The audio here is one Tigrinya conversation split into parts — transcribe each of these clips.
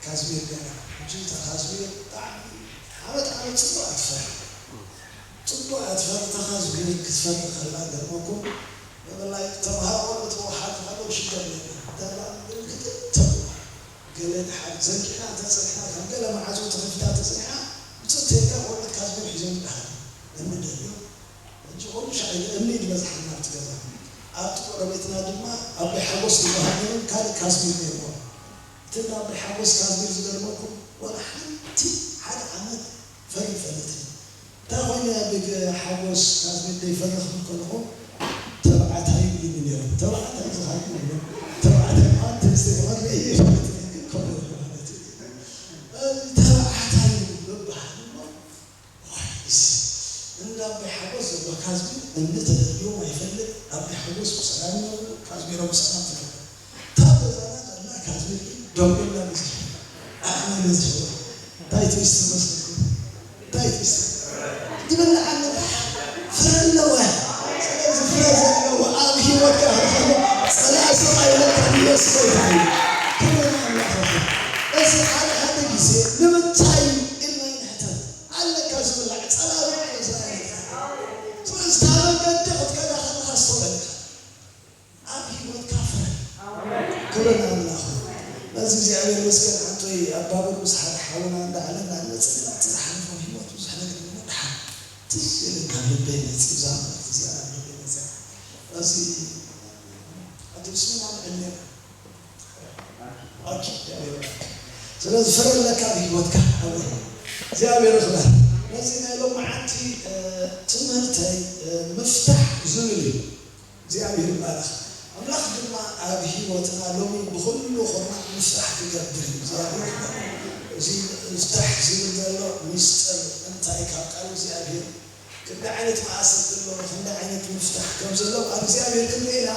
ካዝሚር ገና ሕጂ እታ ካዝሚር ብጣዕሚ ዓመት ዓመት ጽቡቕ እያ ትፈሪ። ጽቡቕ እያ ትፈሪ። እታ ካዝሚር ክትፈሪ ከላ ገርመኩም ብፍላይ ተምሃሮ ቆልዑ ተወሓዱ ከለዉ ሽገር ኣለና። ደራ ግን ክትእተው ገለ ድሓር ዘንጊዕና እንተጸኒሕና ከም ገለ መዓጹ ተኸፊታ ተጸኒሓ ብጽእተይካ ቆልዑት ካዝሚር ሒዞም ይበሃል። እንደልዮ ሕጂ ኩሉ ሻዕ እምኒ ዝበዝሓና ኣብቲ ገዛ። ኣብቲ ጎረቤትና ድማ ኣቦይ ሓጎስ ዝበሃል ነይሩ፣ ካልእ ካዝሚር ነይርዎ። እቲ እንዳ ኣቦይ ሓጎስ ካዝሚር ዝገርመኩም ዋላ ሓንቲ ሓደ ዓመት ፈሪ ይፈልጥ እዩ። እንታይ ኮይኑ ኣቦይ ሓጎስ ካዝሚር ዘይፈሪ ክብል ከለኹ ተባዕታይ ይብሉ ነይሮም። ተባዕታይ ዝኻነ ነይሮም። ተባዕታይ ማለት ተንስተ ይፈሪ እየ ይፈልጥ እየ ግን ከምኡ ማለት እዩ። ተባዕታይ ምብሃል እሞ እንዳ ኣቦይ ሓጎስ ዘሎ ካዝሚር እምኒ ተደርድዮም ኣይፈልጥ። ኣቦይ ሓጎስ ብሰላም ይነብሩ፣ ካዝሚሮም ብሰላም ትነብር። እታ ገዛና ዘላ ካዝሚር ግን ደንጎላ በዚሕዋ፣ ዓቕሚ በዚሕዋ። እንታይ ትምስል መስለኩም? እንታይ ትምስል? ትበልዕ ኣለዋ፣ ፍረ ኣለዋ። ስለዚ ፍረ ዘለዎ ኣብ ህይወትካ ክትረኽቦ ጸላኢ ስቕ ኣይብለካን። ኢየሱስ ጎይታ እዩ። ክብሪ ንኣምላኽ ይኹን። እዚ ሓደ ሓደ ግዜ ንምንታይ ኢልና ይንሕተር። ኣለካ ዝብላዕ ጸላሎ ማለት እዩ። ስለዚ እታ መንገዲ ክትከዳ ከለኻ ኣስተውዕል ኢኻ። ኣብ ህይወትካ ፍረ። ክብሪ ንኣምላኽ። በዚ እግዚኣብሔር ይመስገን። ሓንቶይ ኣብ ባቡር ምስ ሓደ ሓውና እንዳዓለና ንመጽእ ኢና። እቲ ዝሓለፎ ህይወት ብዙሕ ነገር ንምድሓን ትዝ ኢልና ኣብ ልበይ መጺኡ፣ እዛ መልእኽቲ እዚኣ ኣብ ልበይ መጺኣ። በዚ ኣቲ ብስሚና ንዕል ነይራ። ኦኬ፣ እግዚኣብሔር ይባርክ። ስለዚ ፍረ ኣለካ ኣብ ህይወትካ። ኣሜን። እግዚኣብሔር ይኽበር። ነዚ ናይ ሎማዓንቲ፣ እ፣ ትምህርተይ፣ እ፣ ምፍታሕ ዝብል እዩ። እግዚኣብሔር ይባርክ። ኣምላኽ ድማ ኣብ ህይወትና ሎሚ ብኹሉ ኩርናዕ ምፍታሕ ክገብር እዩ። እግዚኣብሔር ይባርክ። እዚ ምፍታሕ ዝብል ዘሎ ሚስጥር እንታይ ካብ ቃል እግዚኣብሔር ክንደይ ዓይነት መኣሰርቲ ኣለዎ፣ ክንደይ ዓይነት ምፍታሕ ከም ዘለዎ ኣብ እግዚኣብሔር ክንርኢ ኢና።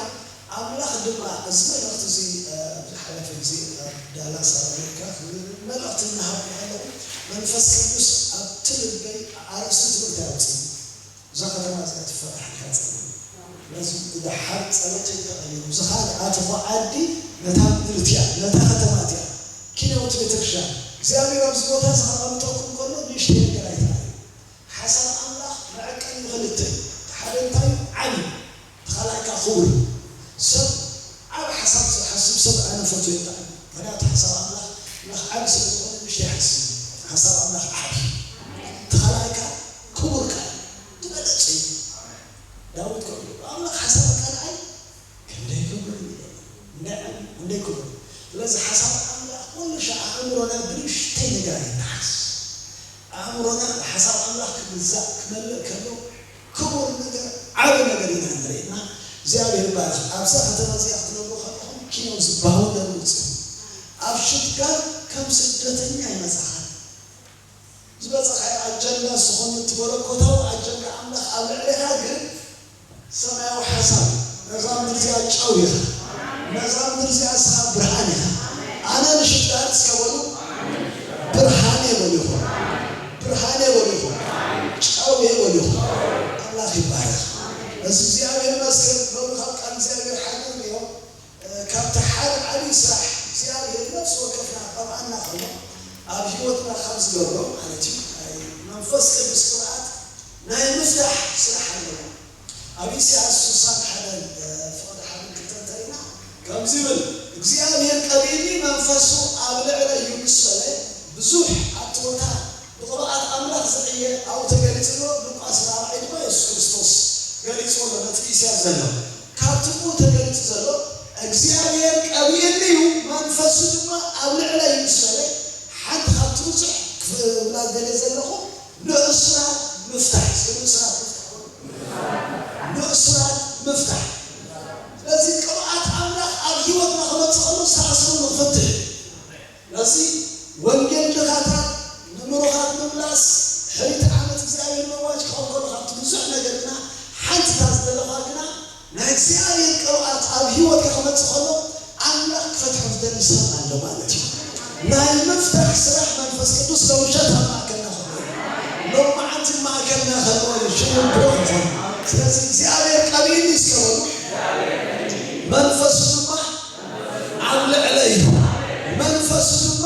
ኣምላኽ ድማ እዚ መልእኽቲ እዚ፣ እ፣ ዝሓለፈ ግዜ ኣብ ዳላስ ኣሜሪካ መልእኽቲ እናሃብኩ ከለኹ መንፈስ ቅዱስ ኣብቲ ልበይ ኣርእስቲ ትምህርቲ ኣውፅእ። እዛ ከተማ እዚኣ ትፈታሕ ኢልካ ጸሊ። ነዚ ድሓር ጸሎተይ ተቐይሩ። እዚ ካልኣት እኮ ዓዲ ነታ ምድሪ እቲኣ፣ ነታ ከተማ እቲኣ። ኪነውቲ ቤተክርስትያን። እግዚኣብሔር ኣብዚ ቦታ እዚ ከቐምጠኩም ከሎ ንእሽተይ ነገር ኣይትረኣዩ። ሓሳብ ኣምላኽ መዐቀኒ ክልተ እዩ። እቲ ሓደ እንታይ እዩ? ዓቢ። እቲ ካልኣይ ከኣ ክቡር። ሰብ ዓቢ ሓሳብ ዝሓስብ ሰብ ኣነ ፈትዮ ብጣዕሚ። ምኽንያቱ ሓሳብ ኣምላኽ፣ ኣምላኽ ዓቢ ስለ ዝኾነ ንእሽተይ ይሓስብ። ሓሳብ ኣምላኽ ዓቢ። እቲ ካልኣይ ከኣ ክቡር ከኣ እዩ። ዝበለጸ እዩ። ዳዊት ከምኡ ኢሉ፣ ኣምላኽ ሓሳብ ካልኣይ ክንደይ ክቡር እዩ። ክንደይ ዓቢ፣ ክንደይ ክቡር። ስለዚ ሓሳብ ኣምላኽ ኩሉ ሻዕ ኣእምሮና ብንእሽተይ ነገር ኣይነሓስ። ኣእምሮና ብሓሳብ ኣምላኽ ክግዛእ ክመልእ ከሎ ክቡር ነገር፣ ዓቢ ነገር ኢና ንርኢ እና እግዚኣብሔር ይባርኽ። ኣብዛ ከተማ እዚኣ ክትነብሩ ከለኹም ኪኖ ዝበሃው ነገር ውፅእ። ኣብ ሽትጋርት ከም ስደተኛ ይመጻኻ። ዝበጻኻዮ ኣጀንዳ ዝኾነ እቲ መለኮታዊ ኣጀንዳ ኣምላኽ ኣብ ልዕሌኻ ግን ሰማያዊ ሓሳብ እዩ። ነዛ ምድሪ እዚኣ ጨው ኢኻ። ነዛ ምድሪ እዚኣ ንስኻ ብርሃን ኢኻ። ኣነ ንሽትጋርት እስከ በሉ ብርሃን እየ በሉ ኢኹም። ብርሃን እየ በሉ ኢኹም። ጨው እየ በሉ ኢኹም። ኣምላኽ ይባረኽ። እዚ እግዚኣብሔር ይመስገን። ሎሚ ካብ ቃል እግዚኣብሔር ሓደ ንሪኦ። ካብቲ ሓደ ዓብዪ ስራሕ እግዚኣብሔር ነፍሲ ወከፍና ቀብኣና ከሎ ኣብ ህይወትና ካብ ዝገብሮ ማለት እዩ፣ ናይ መንፈስ ቅዱስ ቅብኣት ናይ ምፍታሕ ስራሕ ኣለዎ። ኣብ ኢሳያስ ስሳን ሓደን ፍቕዲ ሓደን ክልተ እንተሪእና ከምዚ ይብል፣ እግዚኣብሔር ቀቢእኒ መንፈሱ ኣብ ልዕለይ እዩ ምስ በለ ብዙሕ ኣብቲ ቦታ ብቕብኣት ኣምላኽ ዝዕየ ኣብኡ ተገሊጹ ኣሎ። ሉቃስ ራብዓይ ድማ የሱስ ክርስቶስ ገሊጹ ኣሎ ነቲ ኢሳያስ ዘሎ። ካብቲ ብኡ ተገሊጹ ዘሎ እግዚኣብሔር ቀቢእኒ እዩ፣ መንፈሱ ድማ ኣብ ልዕለይ እዩ ምስ በለ፣ ሓንቲ ካብቲ ብዙሕ ክብላ ዝደልየ ዘለኹ ንእሱራት ምፍታሕ፣ እስኪ ንእሱራት ምፍታሕ በሉ። ንእሱራት ምፍታሕ። ስለዚ ቅብኣት ኣምላኽ ኣብ ህይወትና ክመጽእ ከሎ ዝተኣስሩ ንኽፈትሕ እዩ። ነዚ ወንጌል ድኻታት ንምሩኻት ምምላስ ሕሪት ዓመት እግዚኣብሔር መዋጅ ክኸውን ከሎ ካብቲ ብዙሕ ነገርና ሓንቲ እታ ዝደለኻ ግና ናይ እግዚኣብሔር ቅብኣት ኣብ ህይወትካ ክመጽእ ከሎ ኣምላኽ ክፈትሖ ዝደሊ ሰብ ኣሎ ማለት እዩ። ናይ ምፍታሕ ስራሕ መንፈስ ቅዱስ ለውሸት ኣብ ማእከልና ከሎ እዩ። ሎማዓንቲ ማእከልና ከሎ እዩ። ሽሙ ብሩኽ ይኹን። ስለዚ እግዚኣብሔር ቀቢእኒ እስከ በሉ መንፈሱ ድማ ኣብ ልዕለይ መንፈሱ ድማ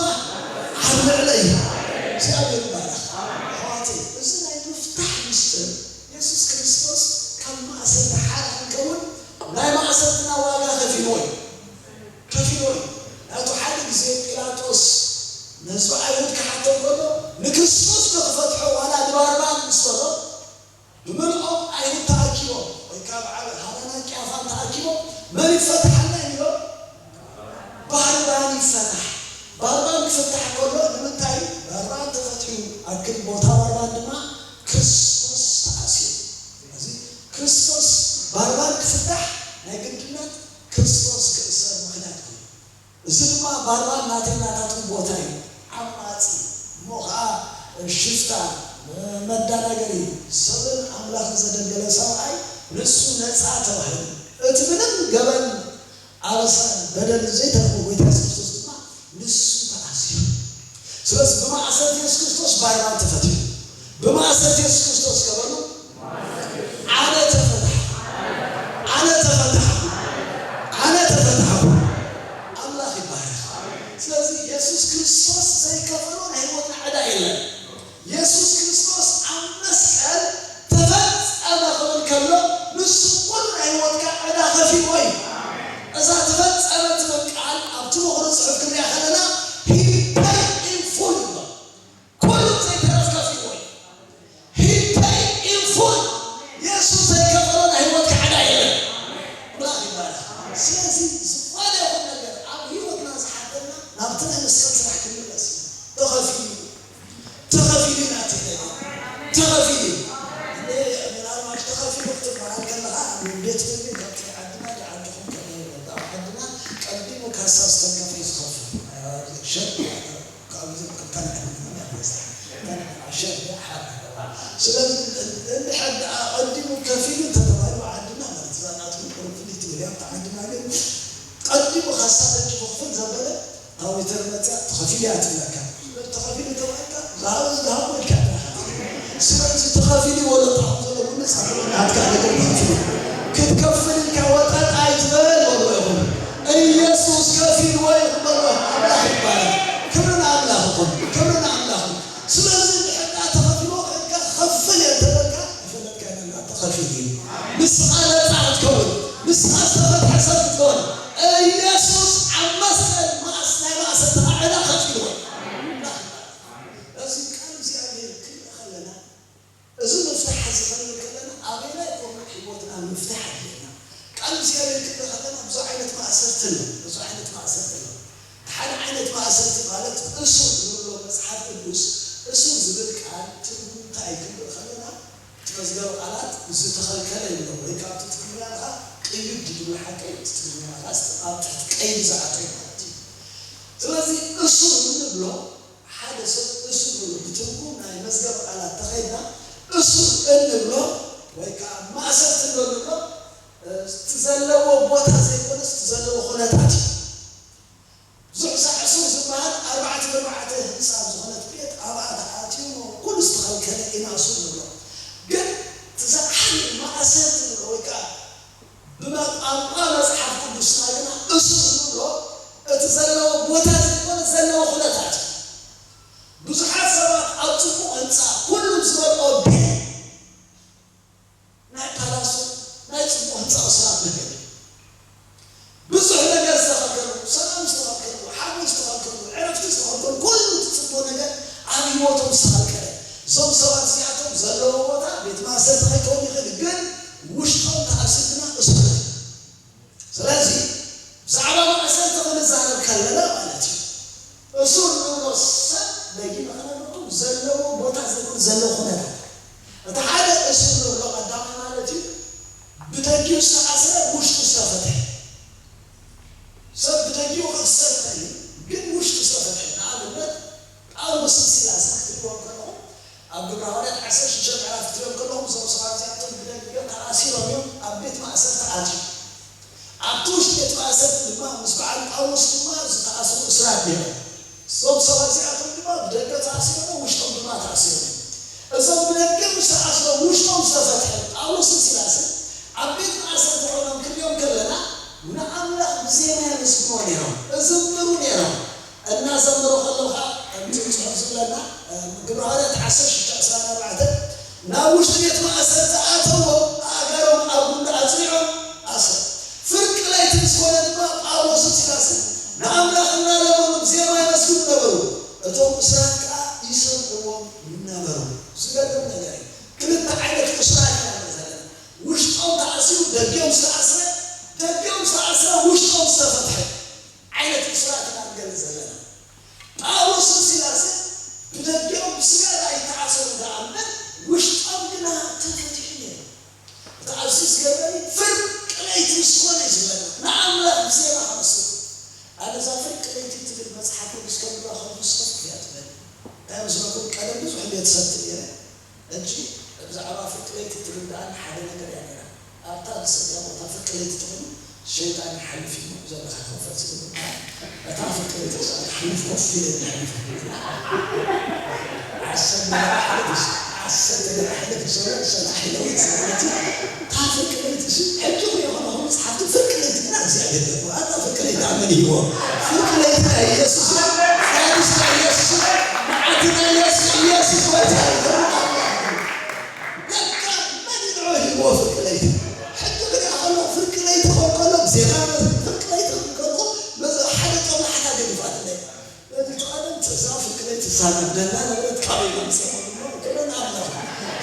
ልዕለ እዩ። እግዚኣብሔር ይባረኽ። ኣሕዋተይ፣ እዚ ናይ ምፍታሕ ምስጢር የሱስ ክርስቶስ ካብ ማእሰርቲ ሓደ ክንከውን ናይ ማእሰርትና ዋጋ ከፊልዎ እዩ። ከፊልዎ እዩ። ናቱ ሓደ ግዜ ጲላጦስ ነዚ ኣይሁድ ክሓቶ ከሎ ንክርስቶስ ዶ ክፈትሖ ዋላ ንባርባን ምስ በሎ ብምልኦም ኣይሁድ ተኣኪቦም ወይ ከዓ በዓል ሃናን ቀያፋን ተኣኪቦም መን ይፈትሓልና ኢሎም ባርባን ይፈታሕ። ባርባን ክፍታሕ ከሎ ንምንታይ ባርባን ተፈትሑ ኣብ ክንዲ ቦታ ባርባን ድማ ክርስቶስ ተኣሲሩ። ስለዚ ክርስቶስ ባርባን ክፍታሕ ናይ ግድነት ክርስቶስ ክእሰር ምክንያት ኮይኑ እዚ ድማ ባርባን ናተይ ናታትኩም ቦታ እዩ። ዓማፂ እሞ ከዓ ሽፍታ መዳናገሪ ሰብን ኣምላኽን ዘደንገለ ሰብኣይ ንሱ ነፃ ተባሂሉ እቲ ምንም ገበን ኣበሳን በደልን ዘይተረኽቦ ጎይታ የሱስ ክርስቶስ ድማ ንሱ ተኣሲሩ። ስለዚ ብማእሰርቲ የሱስ ክርስቶስ ባርባን ተፈትሑ። ብማእሰርቲ የሱስ ክርስቶስ ከበሉ ኣነ ተፈታሕኩ ኣነ ተፈታሕኩ ኣነ ተፈታሕኩ። ኣምላኽ ይባረኽ። ስለዚ የሱስ ክርስቶስ ዘይከፈሎ ናይ ህይወትና ዕዳ የለን። የሱስ ክርስቶስ ኣብ መስቀል ተፈጸመ ክብል ከሎ ንሱ ኩሉ ናይ ህይወትካ ዕዳ ከፊልዎ እዩ። እዛ ተፈጸመ ትብል ቃል ኣብቲ ምኽሪ ጽሑፍ ክንሪኣ ከለና he paid in full ይብሎ። ኩሉ ዘይተረፍ ከፊልዎ እዩ። He paid in full። የሱስ ዘይከፈሎ ናይ ህይወትካ ዕዳ የለን። ኣምላኽ ይባረኽ። ስለዚ ዝኾነ ይኹን ነገር ኣብ ህይወትና ዝሓተና ናብቲ ናይ መስቀል ስራሕ ክንምለስ እዩ። ተኸፊሉ እዩ። ተኸፊሉ እዩ ናቲ ነገር። ተኸፊሉ እዩ። እንደ ምናልባት ተኸፊሉ ክትበሃል ከለኻ ኣብ ቤት ፍርዲ ካብቲ ዓድና ዓድኹም ከመይ ይበል? ኣብ ዓድና ቀዲሙ ካሳ ዝተንከፈ እዩ ዝኸፍል። ሸጥ ካብዚ ክልተ ናይ ዓድና ማለት እዩ። ክልተ ናይ ዓሸር ሓር ኣለዋ። ስለዚ እንድሕር ደኣ ቀዲሙ ከፊሉ እንተተባሂሉ ዓድና ማለት እዛ ናትኩም ቁሩብ ፍልይቲ እያ። ኣብቲ ዓድና ግን ቀዲሙ ካሳ በጅ ክኽፍል ዘበለ ኣብ ዌተር መፅያ ተኸፊሉ እያ ትብለካ። ተኸፊሉ ተባሂልካ ዝሃበ ዝሃቦ ኢልካ ጥራሕ። ስለዚ ተኸፊሉ ይወለጣኹም ዘሎ ኩሉ ፃዕሪ ናትካ ነገር ከፊሉ ክትከፍል ኢልካ ወጠጥ ኣይትበል በልዎ ኢኹም። ኢየሱስ ከፊልዎ ይቕበሎ ኣምላኽ ይባረኽ። ክብሪ ንኣምላኽ ይኹን። ክብሪ ንኣምላኽ ይኹን። ስለዚ እንድሕር ደኣ ተኸፊልዎ ከድካ ክኸፍል እየ እንተበልካ ይፈለጥካ ኢና ተኸፊሉ እዩ። ንስኻ ነፃ ክትከውን ንስኻ ዝተፈትሐ ሰብ ክትከውን ኢየሱስ ኣብ መስቀል ማእስ ናይ ማእሰርትኻ ዕዳ ከፊልዎ እዩ። ኣምላኽ ይባረኽ። እዚ ቃል እግዚኣብሔር ክንርኢ ከለና እዚ ምፍታሕ እዚ ክንብል ከለና ኣበየናይ ኮርና ህይወትና ምፍታሕ ኣድልየና? ቃል እግዚኣብሔር ክንርኢ ከለና ብዙሕ ዓይነት ማእሰርቲ ኣሎ። ብዙሕ ዓይነት ማእሰርቲ ኣሎ። ሓደ ዓይነት ማእሰርቲ ማለት እሱር ዝብሎ መፅሓፍ ቅዱስ እሱር ዝብል ቃል ትርጉም እንታይ እዩ ክንርኢ ከለና እቲ መዝገብ ቃላት ዝተኸልከለ ይብሎ ወይ ካብቲ ትግርኛ ኢኻ ቅዩድ ዝብል ሓቂ እቲ ትግርኛ ኢኻ ኣብ ትሕቲ ቀይዲ ዝኣተወ ማለት እዩ። ስለዚ እሱር እንብሎ ሓደ ሰብ እሱር ብትርጉም ናይ መዝገብ ቃላት ተኸይድና እሱር እንብሎ ወይ ከዓ ማእሰርቲ እንብሎ እቲ ዘለዎ ቦታ ዘይኮነስ እቲ ዘለዎ ኩነታት እዩ። ብዙሕ ሳዕ እሱር ዝበሃል ኣርባዕተ ብኣርባዕተ ህንፃ ዝኾነት ቤት ኣብኣ ተኣትዩ ኩሉ ዝተኸልከለ ኢና እሱር ንብሎ። ግን እቲ ዝዓብይ ማእሰርቲ ንብሎ ወይ ከዓ ብቋንቋ መፅሓፍ ቅዱስና ግና እሱር ንብሎ እቲ ዘለዎ ቦታ ዘይኮነ ዘለዎ ኩነታት እዩ። ብዙሓት ሰባት ኣብ ፅቡቕ ህንፃ ኩሉ ዝበልኦ ቤት ናይ ፓላሶ ናይ ፅቡቕ ህንፃ እሱራት ነገር እዩ። ብዙሕ ነገር ዝተኸልከሉ፣ ሰላም ዝተኸልከሉ፣ ሓጎስ ዝተኸልከሉ፣ ዕረፍቲ ዝተኸልከሉ፣ ኩሉ እቲ ፅቡቕ ነገር ኣብ ህይወቶም ዝተኸልከለ። እዞም ሰባት እዚኣቶም ዘለዎ ቦታ ቤት ማእሰርቲ ከይከውን ይኽእል እዩ፣ ግን ውሽጦም ተኣሲሩ ግና እሱራት እዮም። ስለዚ ብዛዕባ ማእሰርቲ ክንዛረብ ከለና ማለት እዩ እሱር ንብሎ ሰብ ደጊም ክነግረኩም ዘለዎ ቦታ ዘይኮነ ዘለዎ ኩነታት እቲ ሓደ እሱር ንብሎ ቀዳማይ ማለት እዩ ብደጊኡ ዝተኣስረ ውሽጡ ዝተፈትሐ ሰብ ብደጊኡ ክእሰር ይኽእል እዩ ግን ውሽጡ ዝተፈትሐ ንኣብነት ጳውሎስን ሲላስን ክትሪእዎም ከለኹም ኣብ ግብረ ሃዋርያት ዓሰርተ ሽዱሽተ ምዕራፍ ክትሪኦም ከለኹም እዞም ሰባት እዚኣቶም ብደገ ተኣሲሮም እዮም ኣብ ቤት ማእሰርቲ ኣትዮም ኣብቲ ውሽጢ ቤት ማእሰርቲ ድማ ምስ በዓል ጳውሎስ ድማ ዝተኣስሩ እስራት ነይሮም። እዞም ሰባት እዚኣቶም ድማ ብደገ ተኣሲሮም እዮም፣ ውሽጦም ድማ ተኣሲሮም እዮም። እዞም ብደገ ምስ ተኣስሮም ውሽጦም ዝተፈትሐ ጳውሎስን ሲላስን ኣብ ቤት ማእሰርቲ ኮይኖም ክንሪኦም ከለና ንኣምላኽ ብዜማ የመስግንዎ ነይሮም፣ እዝምሩ ነይሮም። እናዘመሩ ከለዉ ከዓ ከምቲ ጽሑፍ ዝብለና፣ ግብረ ሃዋርያት ዓሰርተ ሽዱሽተ ዕስራን ኣርባዕተን፣ ናብ ውሽጢ ቤት ማእሰርቲ ኣተዎም፣ ኣእጋሮም ኣብ ጉንዲ ኣጽኒዖም ኣሰሩ። ፍርቂ ለይቲ ምስ ኮነ ድማ ጳውሎስን ሲላስን ንኣምላኽ እናለመኑ ብዜማ የመስግኑ ነበሩ። እቶም እሱራት ከዓ ይሰምዕዎም ነበሩ። ዝገርም ነገር እዩ። ክልተ ዓይነት እሱራት ኢና ንርኢ ዘለና። ውሽጦም ተኣሲሩ ደጊኦም ዝተኣስረ፣ ደጊኦም ዝተኣስረ ውሽጦም ዝተፈትሐ ዓይነት እሱራት ኢና ንገልጽ ዘለና። ጳውሎስን ሲላስን ብደጊኦም ብስጋ ኣይተኣሰሩ ደኣ እምበር ውሽጦም ግና ተፈቲሑ ነይሩ። እቲ ኣብዚ ዝገርመኒ ፍርቂ ለይቲ ምስ ኮነ እዩ ዝበለና ንኣምላኽ ብዜማ ከመስግኑ። ኣነ እዛ ፍርቂ ለይቲ ትብል መጽሓፍ ቅዱስ ከንብባ ከለኹ ስኽፍ እያ ትብለኒ። እንታይ መስለኩም? ቀደም ብዙሕ ድየ ትሰቲ ነይረ። ሕጂ ብዛዕባ ፍርቂ ለይቲ ትርድኣኒ ሓደ ነገር እያ ነይራ። ኣብታ ዝሰትያ ቦታ ፍርቂ ለይቲ ትኾይኑ ሸይጣን ይሓልፍ እዩ ዘለካ ኮንፈረንስ ዝብል በዓል። እታ ፍርቂ ለይቲ ክሳዕ ትሓልፍ ኮፍ ኢለ እየ ዝሓልፍ። ዓሰርተ ደቂቕ ሓሊፉ፣ ዓሰርተ ደቂቕ ሓሊፉ፣ ሶሪ፣ ሰላሕ ኢለ ወፂእ ማለት እዩ። እታ ፍርቂ ለይቲ እሺ፣ ሕጂ ክሪኦ ከለኹ መፅሓፍቲ ፍርቂ ለይቲ ግና እግዚኣብሔር ደግሞ። ኣታ ፍርቂ ለይቲ ኣመን ይህዎ። ፍርቂ ለይቲ ናይ ኢየሱስ እዩ። ሳድስ ናይ ኢየሱስ እዩ። መዓልቲ ናይ ኢየሱስ፣ ኢየሱስ ጎይታ እዩ። ለካ መን እዩ ንዑ ሂብዎ ፍርቂ ለይቲ? ሕጂ ክሪኣ ከለኹ ፍርቂ ለይቲ ክብል ከሎ፣ ዜና ፍርቂ ለይቲ ክብል ከሎ፣ በዚ ሓደ ጦብላሕታ ገዲፋትለይ። በዚ ቀደም እዛ ፍርቂ ለይቲ እዛ ደላ ነበረት፣ ካበይ ኣምፂኦም? ክብሪ ንኣምላኽ።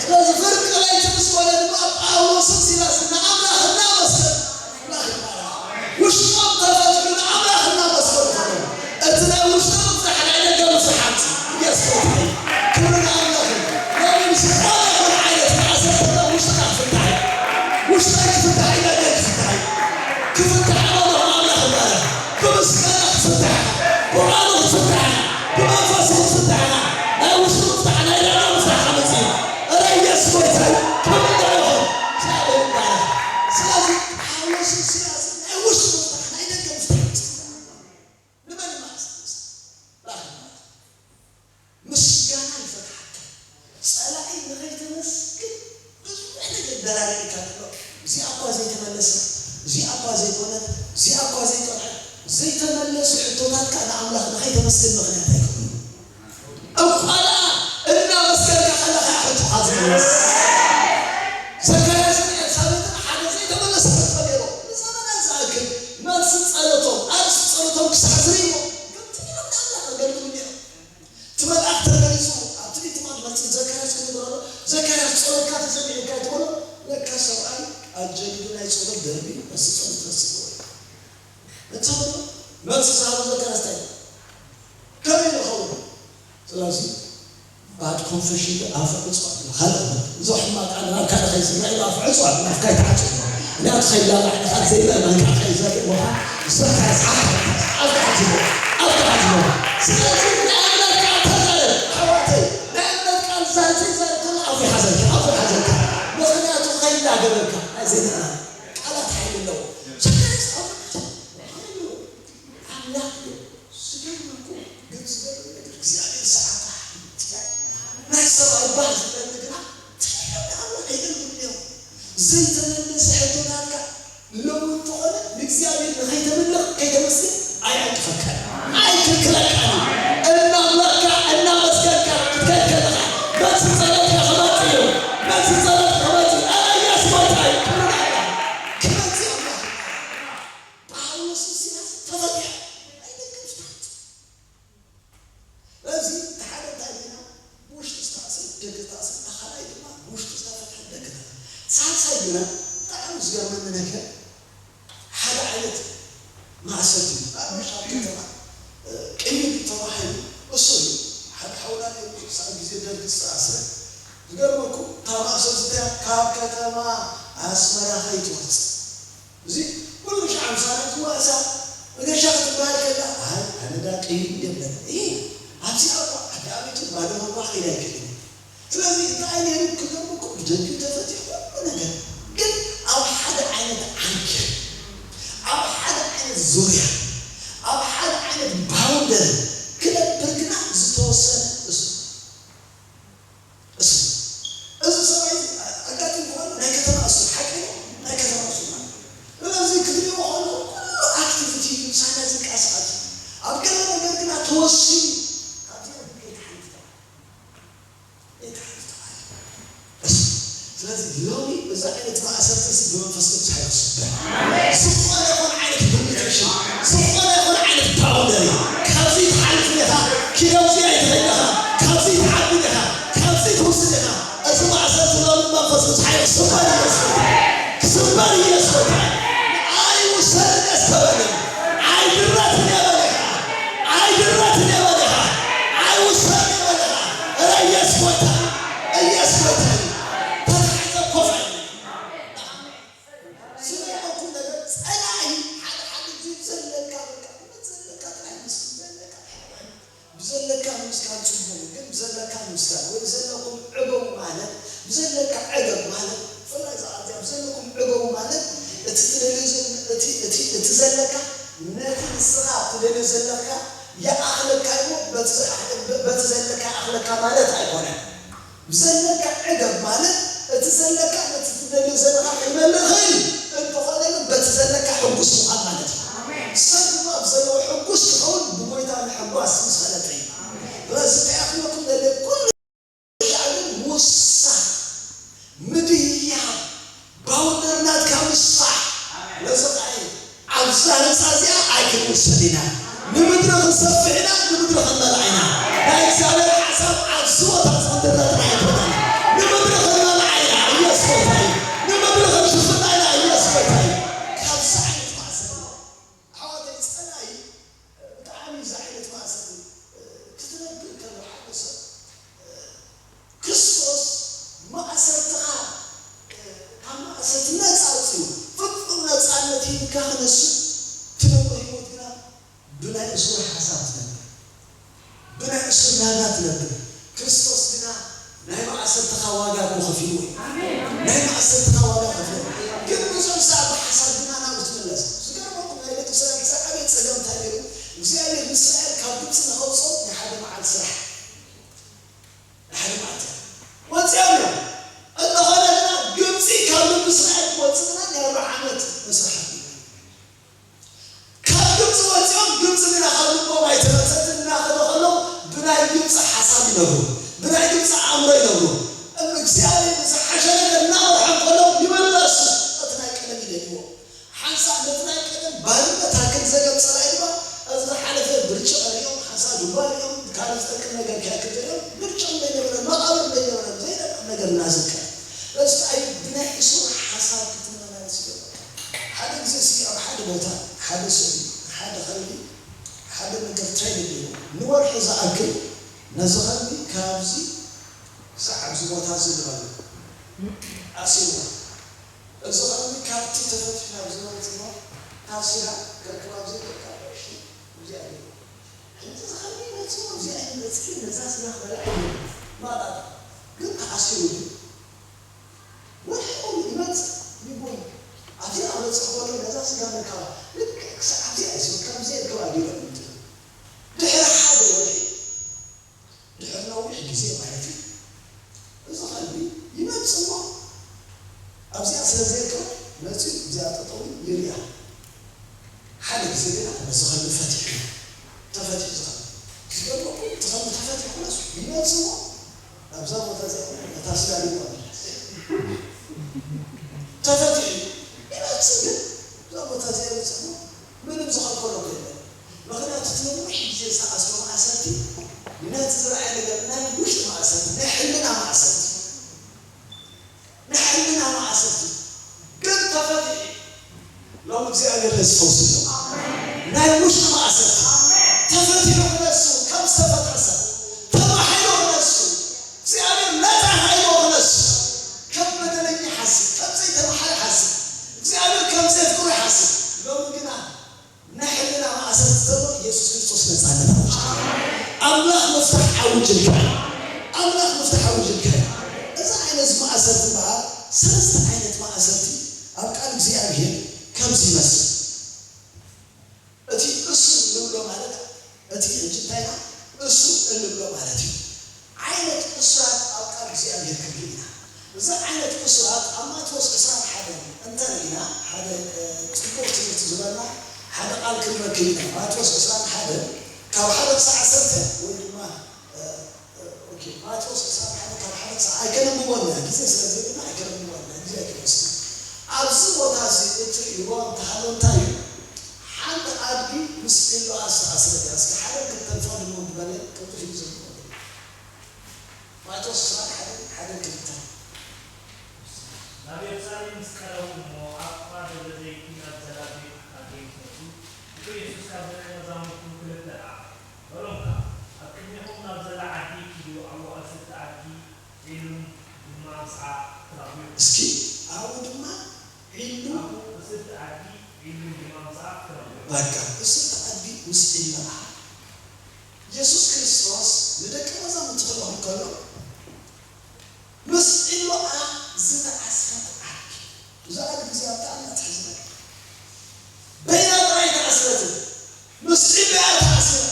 ስለዚ ፍርቂ ለይቲ ምስ ኮነ ድማ ጳውሎስን ሲላስን ንኣምላኽ እናመስገኑ፣ ኣምላኽ ይባረኽ። ውሽጦም ተፈትሑ ንኣምላኽ እናመስገኑ ከለዉ፣ እቲ ናይ ውሽጢ ምፍታሕ ናይ ደገ ምፍታሕ ኣምፅኡ። ኢየሱስ ጎይታ እዩ። ክብሪ ንኣምላኽ እዩ። ሎሚ ዝኾነ ይኹን ዓይነት ማእሰርቲ ውሽጥና ክፍታሕ እዩ። ውሽጠይ ክፍታሕ እዩ፣ ደገይ ክፍታሕ እዩ። ክፍታሕ ከለኹ ኣምላኽ ይባረኽ። ብምስጋና ክትፍታሕ ኢኻ። ብቃሉ ክትፍታሕ ኢኻ። ብመንፈሱ ክትፍታሕ ኢኻ። ናይ ውሽጢ ምፍታሕ፣ ናይ ደገ ምፍታሕ ከመፅእ እዩ። እረ ኢየሱስ ጎይታ እዩ። ክብሪ ንዓኹም። እግዚኣብሔር ይባረኽ። ስለዚ ጳውሎስን ሲላስን ናይ ውሽጢ ምፍታሕ፣ ናይ ደገ ምፍታሕ ኣምፅኡ። ንመን እዩ ማእሰርቲ? ንኣምላኽ። ምስጋና ይፈትሓካ። ጸላኢ ንኸይተመስግን ብዙሕ ነገር ደራሪብካ ኣሎ። እዚኣ እኳ ዘይተመለሰት፣ እዚኣ እኳ ዘይኮነት፣ እዚኣ እኳ ዘይጸንሐት፣ ዘይተመለሱ ሕቶታትካ ንኣምላኽ ንኸይተመስግን ምኽንያት ኣይኮኑን። እኳ ደኣ እናመስገንካ ከለኻ ሕቶኻ ዝምለስ። ዘካርያስን ኤልሳቤጥን ሓደ ዘይተመለሰ ሕቶ ነይሮም። ንዘመናት ዝኣክል መልሲ ጸሎቶም፣ ኣርእስቲ ጸሎቶም ክሳዕ ዝርእይዎ፣ ግን ትንቢት ኣምላኽ ኣገልግሉ ነይሮም። እቲ መልኣኽ ተገሊጹ ኣብቲ ቤት ትማል መጺኡ ዘካርያስ ክነግሮ ኣሎ። ዘካርያስ ጸሎትካ ተሰሚዑ ኢልካ ትብሎ፣ ለካ ሰብኣይ ኣጀጊሩ ናይ ጸሎት ደርቢ መልሲ ጸሎት ረሲዕዎ እዩ። እንተኾነ መልሲ ዝሃቦ ዘካርያስ እንታይ እዩ? ከመይ ንኸውን? ስለዚ ባድ ኮንፈሽን ኣፍ ዕጹ ኣሎ። ካልእ እዞ ሕማቕ ቃል ናብ ካልእ ከይዝርጋሕ ኢሉ ኣፍ ዕጹ ኣሎ። ኣፍካ ይትዓጹ። ምኽንያቱ ከይላባዕ ንኻል ዘይምእመን ከዓ ከይዘርእ ቦታ ዘካርያስ ኣፍ ኣፍ ተዓጽዎ። ኣፍ ተዓጽዎ። ስለዚ ናይ እምነት ቃል ተዛረብ። ኣሕዋተይ፣ ናይ እምነት ቃል ዛ-፣ ዘይዛረብ ከሎ ኣፉ ይሓዘልካ፣ ኣፉ ይሓዘልካ። ምኽንያቱ ከይላገበካ ናይ ዘይምእመን ቃላት ሓይሊ ኣለዎ። ዘካርያስ ኣፍ ዕጹ። ኣምላኽ እዩ። ዝገርም እኮ፣ ግን ዝገርም ነገር እግዚኣብሔር ሰዓቱ ኣሕሊፉ። ናይ ሰብኣይ ባህ ዝብለኒ ግና ትሕቲ ኣምላኽ የገልግሉ እዮም። ዘይተመለሰ ሕቶታትካ ሎሚ እንተኾነ ንእግዚኣብሔር ንኸይተምልኽ ከይተመስግን ኣይዕንቅፈካን እዩ። ኣይክልክለካን እዩ። እናምለኽካ እናመስገንካ ክትከይድ ከለኻ መልሲ ጸሎትካ ክመጽእ እዩ። መልሲ ጸሎትካ ክመጽእ እዩ። ኣረ ኢየሱስ ጎይታ እዩ። ክብሪ ንኣምላኽ። ክመጽእ ኣምላኽ። ጳውሎስን ሲላስን ተፈቲሖም ናይ ደገ ምፍታሕ። ስለዚ እቲ ሓደ እንታይ ኢልና ብውሽጢ ዝተኣስረ ብደገ ዝተኣስረ፣ እቲ ካልኣይ ድማ ብውሽጢ ዝተፈትሐ ብደገ ተፈትሐ። ሳልሳይ ግና ብጣዕሚ ዝገርመኒ ነገር ሓደ ዓይነት ማእሰርቲ እዩ። ኣብ ምሻብ ከተማ፣ እ፣ ቅይጥ ተባሂሉ እሱር እዩ። ሓደ ሓውና ነይሩ ክሳብ ግዜ ደርጊ ዝተኣስረ። ዝገርመኩም እታ ማእሰርቲ እዚኣ ካብ ከተማ ኣስመራ ከይትወጽእ እዚ ኩሉ ሻዕ ምሳና ዝዋእሳ መገሻ ክትበሃል ከላ፣ ኣይ፣ ኣነ ዳ ቀይም የለን። እ፣ ኣብዚኣ እኳ ዓዲ ኣቤቱ ባዶ መግባ ከይዳ ኣይክእልን። ስለዚ እንታይ ነይሩ ክገርመኩም፣ ብደጊኡ ተፈቲሑ ኩሉ ነገር። ግን ኣብ ሓደ ዓይነት ዓንኬል፣ ኣብ ሓደ ዓይነት ዙርያ፣ ኣብ ሓደ ዓይነት ባውንደሪ ክነብር ግና ዝተወሰነ እሱ። እሱ፣ እዚ ሰብኣይ እዚ ኣጋጢሙ ከሎ ናይ ከተማ እሱ፣ ሓቂ ነው፣ ናይ ከተማ እሱ ማለት ነው። ስለዚ ክትሪእዎ ከለኹ ኩሉ ኣክቲቪቲ ምሳና ዝንቀሳቐስ። ኣብ ገለ ነገር ግና ተወ-፣ እዚ ዓይነት ማእሰርቲ እዚ ብመንፈስ ቅዱስ ሓይሊ ክስበር። ዝኾነ ይኹን ዓይነት ሊሚቴሽን፣ ዝኾነ ይኹን ዓይነት ባውንደሪ ካብዚ ትሓልፍ ኢኻ፣ ኪሎ እዚ ኣይትኽእል ኢኻ፣ ካብዚ ትዓቢ ኢኻ፣ ካብዚ ትውስድ ኢኻ። እዚ ማእሰርቲ ሎሚ ብመንፈስ ቅዱስ ሓይሊ ክስበር ኢየሱስ ጎይታ፣ ክስበር ኢየሱስ ጎይታ። ኣይውሰድን እየ ዝተበልን፣ ኣይድረትን እየ በል ኢኻ፣ ኣይድረትን እየ በል ኢኻ፣ ኣይውሰድን እየ በል ኢኻ። እረ ኢየሱስ ጎይታ፣ ኢየሱስ ጎይታ እዩ። ተታሒዘ ኮፍ ኣይብልን። ስለዚ ኩሉ ነገር ጸላኢ ሓደ ሓደ ግዜ ብዘለካ በቃ፣ ብዘለካ ጥራይ ምስኪን፣ ብዘለካ ጥራይ፣ ብዘለካ ምስካን ጽቡቕ እዩ፣ ግን ብዘለካ ምስካን ወይ ዘለኩም ዕገቡ ማለት፣ ብዘለካ ዕገብ ማለት፣ ብፍላይ እዛ ኣብዚኣ ብዘለኩም ዕገቡ ማለት፣ እቲ ትደልዮ ዘለ-፣ እቲ፣ እቲ፣ እቲ ዘለካ ነቲ ንስኻ ትደልዮ ዘለካ ይኣኽለካ እሞ፣ በቲ ዝኣ-፣ በቲ ዘለካ ይኣኽለካ ማለት ኣይኮነን። ብዘለካ ዕገብ ማለት እቲ ዘለካ ነቲ ትደልዮ ዘለኻ ከይመልእ ይኽእል እዩ። እንተኾነ ግን በቲ ዘለካ ሕጉስ ምዃን ማለት እዩ። ኣሜን። ሰብ ድማ ብዘለዎ ሕጉስ ክኸውን ብጎይታ ምሕጓስ ምስ ፈለጠ እዩ። ኣሜን። ስለዚ እንታይ ክብለኩም ደልየ፣ ኩሉ ሻዕ ግን ምውሳን፣ ምድያብ፣ ባውንደሪ ናትካ ምስፋሕ። ስለዚ ከኣ ኣብዛ ህንጻ እዚኣ ኣይክንውሰድ ኢና። ንምድሪ ክንሰፍሕ ኢና፣ ንምድሪ ክንመልኣ ኢና። ናይ እግዚኣብሔር ሓሳብ ኣብዚ ቦታ እዚ ክንድረ ጥራይ ኣይኮነን። ንምድሪ ክንመልኣ ኢና። ኢየሱስ ጎይታ እዩ። ንምድሪ ክንሽፍና ኢና። ኢየሱስ ጎይታ እዩ። ካብዚ ዓይነት ማእሰርቲ ኣሕዋተይ ጸላኢ ብጣዕሚ እዚ ዓይነት ማእሰርቲ ክትነብር ከሎ ሓደ ሰብ ክርስቶስ ማእሰርትኻ ካብ ማእሰርቲ ነፃ ኣውፅኡ፣ ፍጹም ነፃነት ሂብካ ክነሱ ትነብሮ ህይወት ግና ብናይ እሱር ሓሳብ ትነብር፣ ብናይ እሱር ናብራ ትነብር። ክርስቶስ ግና ናይ ማእሰርትኻ ዋጋ እኮ ከፊልዎ እዩ። ኣሜን። ናይ ማእሰርትኻ ዋጋ ከፊልዎ። ግን ብዙሕ ሰዓት ብሓሳብ ግና ናብኡ ትምለስ። ዝገርመኩም ናይ ደቂ እስራኤል ዝዓበየ ጸገም እንታይ ነይሩ? እግዚኣብሔር ንእስራኤል ካብ ግብጺ ንኸውጽኦም ናይ ሓደ መዓልቲ ስራሕ። ናይ ሓደ መዓልቲ ወጺኦም እዮም። እንተኾነ ግና ግብጺ ካብ ልቢ እስራኤል ክወጽእ ግና ናይ ኣርብዓ ዓመት መስርሓት እዩ። ካብ ግብፂ ወፂኦም፣ ግብፂ ግና ካብ ልቦም ኣይተመፀትን። እናኸዱ ከለዉ ብናይ ግብፂ ሓሳብ ይነብሩ፣ ብናይ ግብፂ ኣእምሮ ይነብሩ። እም እግዚኣብሔር ንዝሓሸ ነገር እናመርሖም ከለዉ ይመለሱ። እቲ ናይ ቀደም ይደልይዎ። ሓንሳእ ነቲ ናይ ቀደም ባርነት ኣክል ዘገብ ፀላኢ ድማ፣ እዚ ዝሓለፈ ብርጭቕ ሪኦም፣ ሓንሳእ ዱባ ሪኦም፣ ካልእ ዝጠቅም ነገር ክያክል ዘሪኦም፣ ብርጭቕ እንደይነበረ፣ መቓብር እንደይነበረ፣ ዘይጠቅም ነገር እናዘከረ። እዚ ብናይ እሱር ሓሳብ ክትመላለስ ይገብር። ሓደ ግዜ እስኪ ኣብ ሓደ ቦታ ሓደ ሰብ ሓደ ከልቢ ሓደ ነገር ትሬን ገይሩ ንወርሒ ዝኣክል ነዚ ከልቢ ካብዚ ክሳዕ ኣብዚ ቦታ እዚ ንበል ኣሲርዎ። እዚ ከልቢ ካብቲ ተፈትሑ ናብ ዝመጽእ ታሲራ ከርክባ ዘይብልካ ቀሺ እዚኣ ገይሩ። ሕጂ እዚ ከልቢ ይመጽእ እዚኣ ይመጽእ ነዛ ስጋ ክበልዓ እዩ ማጣጣ ግን ተኣሲሩ እዩ። ወርሒ ሙሉ ይመጽእ ይጎይ። ኣብዚ ኣብ በጽሕ ከሎ ነዛ ስጋ ምርካባ ልክዕ ክሳዕ ኣብዚ ኣይስብ ከምዚ የርክብ ኣቢሎም ይምጥሉ። ድሕሪ ሓደ ወርሒ፣ ድሕሪ ነዊሕ ግዜ ማለት እዩ፣ እዚ ከልቢ ይመጽእ እሞ ኣብዚኣ ስለ ዘይርክባ መጺኡ እዚኣ ጠጠው ይርያ። ሓደ ግዜ ግና ነዚ ከልቢ ፈቲሑ፣ ተፈቲሑ ዝኸልቢ። ዝገርመኩም፣ እቲ ከልቢ ተፈቲሑ ክነሱ ይመጽእ እሞ፣ ኣብዛ ቦታ እዚኣ ነታ ስጋ ሊሞ ይመለስ። ተፈቲሑ ይመጽእ፣ ግን እዛ ቦታ እዚኣ ይመጽእ እሞ፣ ምንም ዝኸልከሎ እኮ የለን። ምኽንያቱ፣ እቲ ነዊሕ ግዜ ዝኣስሮ ማእሰርቲ፣ ነቲ ዝረኣየ ነገር ናይ ውሽጢ ማእሰርቲ፣ ናይ ሕልና ማእሰርቲ፣ ናይ ሕልና ማእሰርቲ ግን ተፈቲሑ። ሎም እግዚኣብሔር ነዚ ፈውሲ ኣሎ። ናይ ውሽጢ ማእሰርቲ ተፈቲሑ ክነሱ ከም ዝተፈትሐ ሰብ፣ ተማሒሩ ክነሱ፣ እግዚኣብሔር ነፃ ሃይቦ ክነሱ፣ ከም በደለኛ ይሓስብ፣ ከም ዘይተማሓረ ይሓስብ፣ እግዚኣብሔር ከም ዘየፍቅሮ ይሓስብ። ሎም ግና ናይ ሕልና ማእሰርቲ ዘሎ ኢየሱስ ክርስቶስ ነፃነት ኣውጅ። ኣምላኽ መፍታሕ ኣውጅልካ እዩ። ኣምላኽ መፍታሕ ኣውጅልካ እዩ። እዚ ዓይነት ማእሰርቲ በዓል ሰለስተ ዓይነት ማእሰርቲ ኣብ ቃል እግዚኣብሔር ከምዚ ይመስል። እቲ እሱር እንብሎ ማለት፣ እቲ ሕጂ እንታይ ኢና እሱር እንብሎ ማለት እዩ። ዓይነት እሱራት ኣብ ቃል እግዚኣብሔር ክንርኢ ኢና። እዚ ዓይነት እሱራት ኣብ ማቴዎስ ዕስራን ሓደን እንተርኢና፣ ሓደ፣ እ፣ ጽቡቕ ትምህርቲ ዝበልና ሓደ ቃል ክንረክብ ኢና። ማቴዎስ ዕስራን ሓደን ካብ ሓደ ክሳዕ ዓሰርተ ወይ ድማ፣ እ፣ እ፣ ኦኬ፣ ማቴዎስ ዕስራን ሓደን ካብ ሓደ ክሳዕ፣ ኣይከነንብቦን ኢና፣ ግዜ ስለ ዘይብልና ኣይከነንብቦን ኢና፣ ግዜ ኣይከነንብቦን። ኣብዚ ቦታ እዚ እትርእይዎ እንተሃለወ እንታይ እዩ? ሓንቲ ኣድጊ ምስ ዒሎኣ ዝተኣስረት እያ። እስኪ ሓደን ክልተን ፈቐድሞ ዝበለ ቅልጥፍ እዩ ዘንብበሉ። ማቴዎስ ዕስራን ሓደን፣ ሓደን ክልተን። ናብ የሩሳሌም ምስ ቀረቡ እሞ ኣብ ጥቓ ደብረ ዘይት ናብ ዘላ ቤት ኣትሓ ምስ መጹ፣ ብፁዕ የሱስ ካብ ደቀ መዛሙርቱ ክልተ ለኣኸ። በሎም ከኣ፣ ኣብ ቅድሜኹም ናብ ዘላ ዓዲ ኪዱ፣ ኣብኡ ኣስርቲ ኣድጊ ዒሉን ድማ ምስኣ ክትረኽቡ ኢኹም። እስኪ ኣብኡ ድማ ዒሉ ኣብኡ ኣስርቲ ኣድጊ ዒሉን ድማ ምስኣ ክትረኽቡ ኢኹም። በቃ፣ ኣስርቲ ኣድጊ ምስ ዒላኣ። የሱስ ክርስቶስ ንደቀ መዛሙርቱ ክልእኾም ከሎ፣ ምስ ዒሎኣ ዝተኣስረት ኣድጊ። እዛ ኣድጊ እዚኣ ብጣዕሚ እያ ትሕዝነኒ። በይና ጥራይ ኣይተኣስረትን። ምስ ዒሎኣ እያ ተኣሲራ።